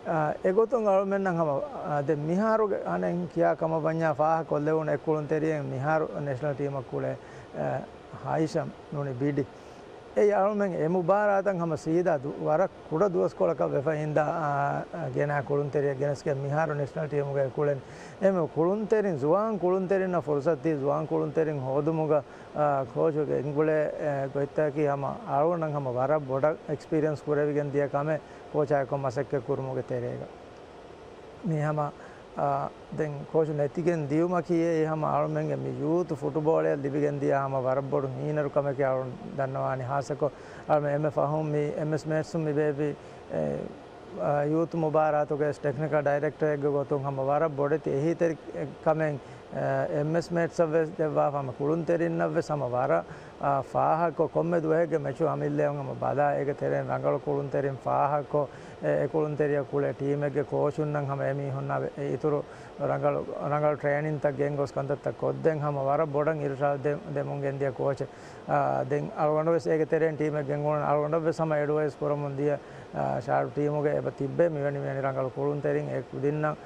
އާ، އެގޮތުން އަޅުމެންނަށް ހަމަ، އާ، ދެން މިހާރުގެ އަނެއް ކިޔާ ކަމަށް ވަންޏާ ފާހަގަކޮށްލެވުނު އެ ކުޅުންތެރިއެއް މިހާރު ނޭޝަނަލް ޓީމަށް ކުޅޭ، އާ، ހައިޝަމް ނޫނީ ބިޑި. އެއީ އަޅުމެން އެ މުބާރާތަށް ހަމަ ސީދާ ދު-، ވަރަށް ކުޑަ ދުވަސްކޮޅަކަށް ވެފަ ހިންދާ، އާ، ގެނާ ކުޅުންތެރިއެއް ގެނެސްގެން މިހާރު ނޭޝަނަލް ޓީމުގައި ކުޅެން. އެހެންވެ ކުޅުންތެރިން، ޒުވާން ކުޅުންތެރިންނަށް ފުރުސަތު ދީ، ޒުވާން ކުޅުންތެރިން ހޯދުމުގަ، އާ، ކޯޗު ގެންގުޅޭ، އެ، ގޮތްތަކަކީ ހަމަ އަޅުގަނޑަށް ހަމަ ވަރަށް ބޮޑަށް އެކްސްޕީރިއެންސް ކުރެވިގެން ދިޔަ ކަމެއް ކޯޗާއެއްކޮށް މަސައްކަތް ކުރުމުގެ ތެރޭގަ. މީ ހަމަ، އާ، ދެން ކޯޗު ނެތިގެން ދިޔުމަކީ އެއީ ހަމަ އަޅުމެންގެ މި ޔޫތު ފުޓުބޯޅަޔަށް ލިބިގެން ދިޔަ ހަމަ ވަރަށް ބޮޑު ހީނަރު ކަމެކޭ އަޅުން ދަންނަވާނީ. ހާއްސަކޮށް އަޅުމެން އެންމެ ފަހުން މި އެމްއެސް މޭޓްސުން މި ބޭއްވި، އެ، އާ، ޔޫތު މުބާރާތުގެ ޓެކްނިކަލް ޑައިރެކްޓަރެއްގެ ގޮތުން ހަމަ ވަރަށް ބޮޑެތި އެހީތެރި ކަމެއް، އެ، އެމްއެސް މޭޓްސަށް ވެސް ދެއްވާފަ ހަމަ ކުޅުންތެރިންނަށް ވެސް ހަމަ ވަރަށް، އާ، ފާހަގަކޮށް ކޮންމެ ދުވަހެއްގެ މެޗު އަމިއްލައަށް ހަމަ ބަލާ އޭގެ ތެރެއިން ރަނގަޅު ކުޅުންތެރިން ފާހަގަކޮށް، އެ، އެ ކުޅުންތެރިޔާ ކުޅޭ ޓީމެއްގެ ކޯޗުންނަށް ހަމަ އެމީހުންނާ އެ އިތުރު ރަނގަޅު، ރަނގަޅު ޓްރޭނިންތައް ގެންގޮސް ކަންތައްތައް ކޮށްދޭން ހަމަ ވަރަށް ބޮޑަށް އިރުޝާދު ދެ-، ދެމުން ގެންދިޔަ ކޯޗެއް. އާ، ދެން އަޅުގަނޑު ވެސް އޭގެ ތެރެއިން ޓީމެއް ގެންގުޅުން އަޅުގަނޑަށް ވެސް ހަމަ އެޑްވައިސް ކުރަމުން ދިޔަ، އާ، ޝާރްޕް ޓީމުގެ އެބަ ތިއްބޭ މިވެނި މިވެނި ރަނގަޅު ކުޅުންތެރިން އެ ކުދިންނަށް،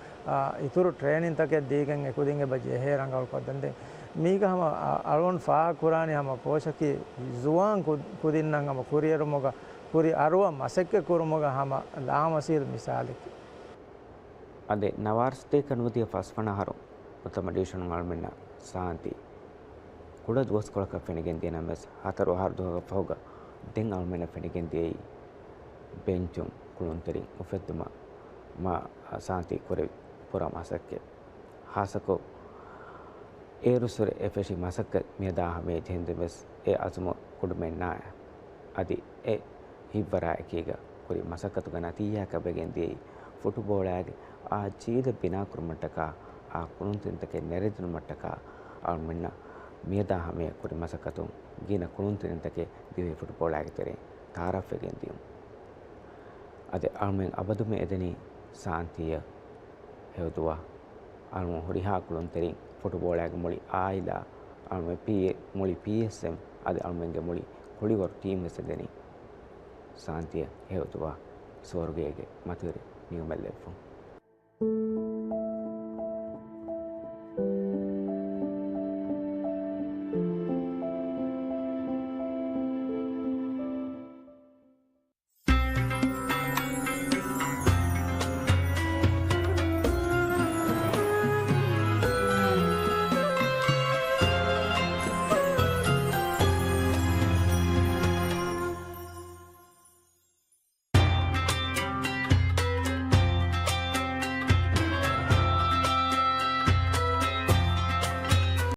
އިތުރު ޓްރޭނިންތަކެއް ދީގެން އެ ކުދިން އެބަ ޖެހޭ ރަނގަޅު ކޮށްދެން. ދެން މީގަ ހަމަ އަޅުގަނޑު ފާހަގަކުރާނީ ހަމަ ކޯޗަކީ ޒުވާން ކުދިންނަށް ހަމަ ކުރިއެރުމުގަ ކުރި އަރުވަށް މަސައްކަތް ކުރުމުގަ ހަމަ ލާމަސީލް މިސާލެކޭ. އަދި ނަވާރަސަތޭކަ ނުވަދިހަ ފަސްވަނަ އަހަރު ޕްރަތަމަ ޑިވިޝަނުން އަޅުމެންނަށް ސާންތީ ކުޑަ ދުވަސްކޮޅަކަށް ފެނިގެން ދިޔަ ނަމަވެސް، ހަތަރު އަހަރު ދުވަހަކަށް ފަހުގަ ދެން އަޅުމެންނަށް ފެނިގެން ދިޔައީ ބެންޗުން ކުޅުންތެރިން އުފެއްދުމަށް މާ ސާންތީ ކުރެވި ބުރަ މަސައްކަތް. ހާއްސަކޮށް، އޭރުސުރެ އެ ފެށި މަސައްކަތް މިއަދާ ހަމަޔަށް ޖެހެންދެން ވެސް އެ އަޒުމު ކުޑަމެންނާއެ. އަދި އެ ހިތްވަރާއެކީގަ ކުރި މަސައްކަތުގެ ނަތީޖާއަކަށް ވެގެން ދިޔައީ ފުޓުބޯޅައިގެ އާ ޖީލަށް ބިނާކުރުމަށްޓަކާ، އާ ކުޅުންތެރިންތަކެއް ނެރެދިނުމަށްޓަކާ، އަޅުމެންނަށް މިއަދާ ހަމަޔަށް ކުރި މަސައްކަތުން ގިނަ ކުޅުންތެރިންތަކެއް ދިވެހި ފުޓުބޯޅައިގެ ތެރެއިން ތައާރަފްވެގެން ދިޔުން. އަދި އަޅުމެން އަބަދުމެ އެދެނީ ސާންތީއަށް ހެޔޮ ދުވަހު. އަޅުމެން ހުރިހާ ކުޅުންތެރިން، ފުޓުބޯޅައިގެ މުޅި އާއިލާ، އަޅުމެން ޕީ، މުޅި ޕީއެސްއެމް، އަދި އަޅުމެންގެ މުޅި ކުޅިވަރު ޓީމް ވެސް އެދެނީ ސާންތީއަށް ހެޔޮ ދުވަހު. ސުވަރުގޭގެ މަތިވެރި ނިޢުމަތް ލެއްވުން.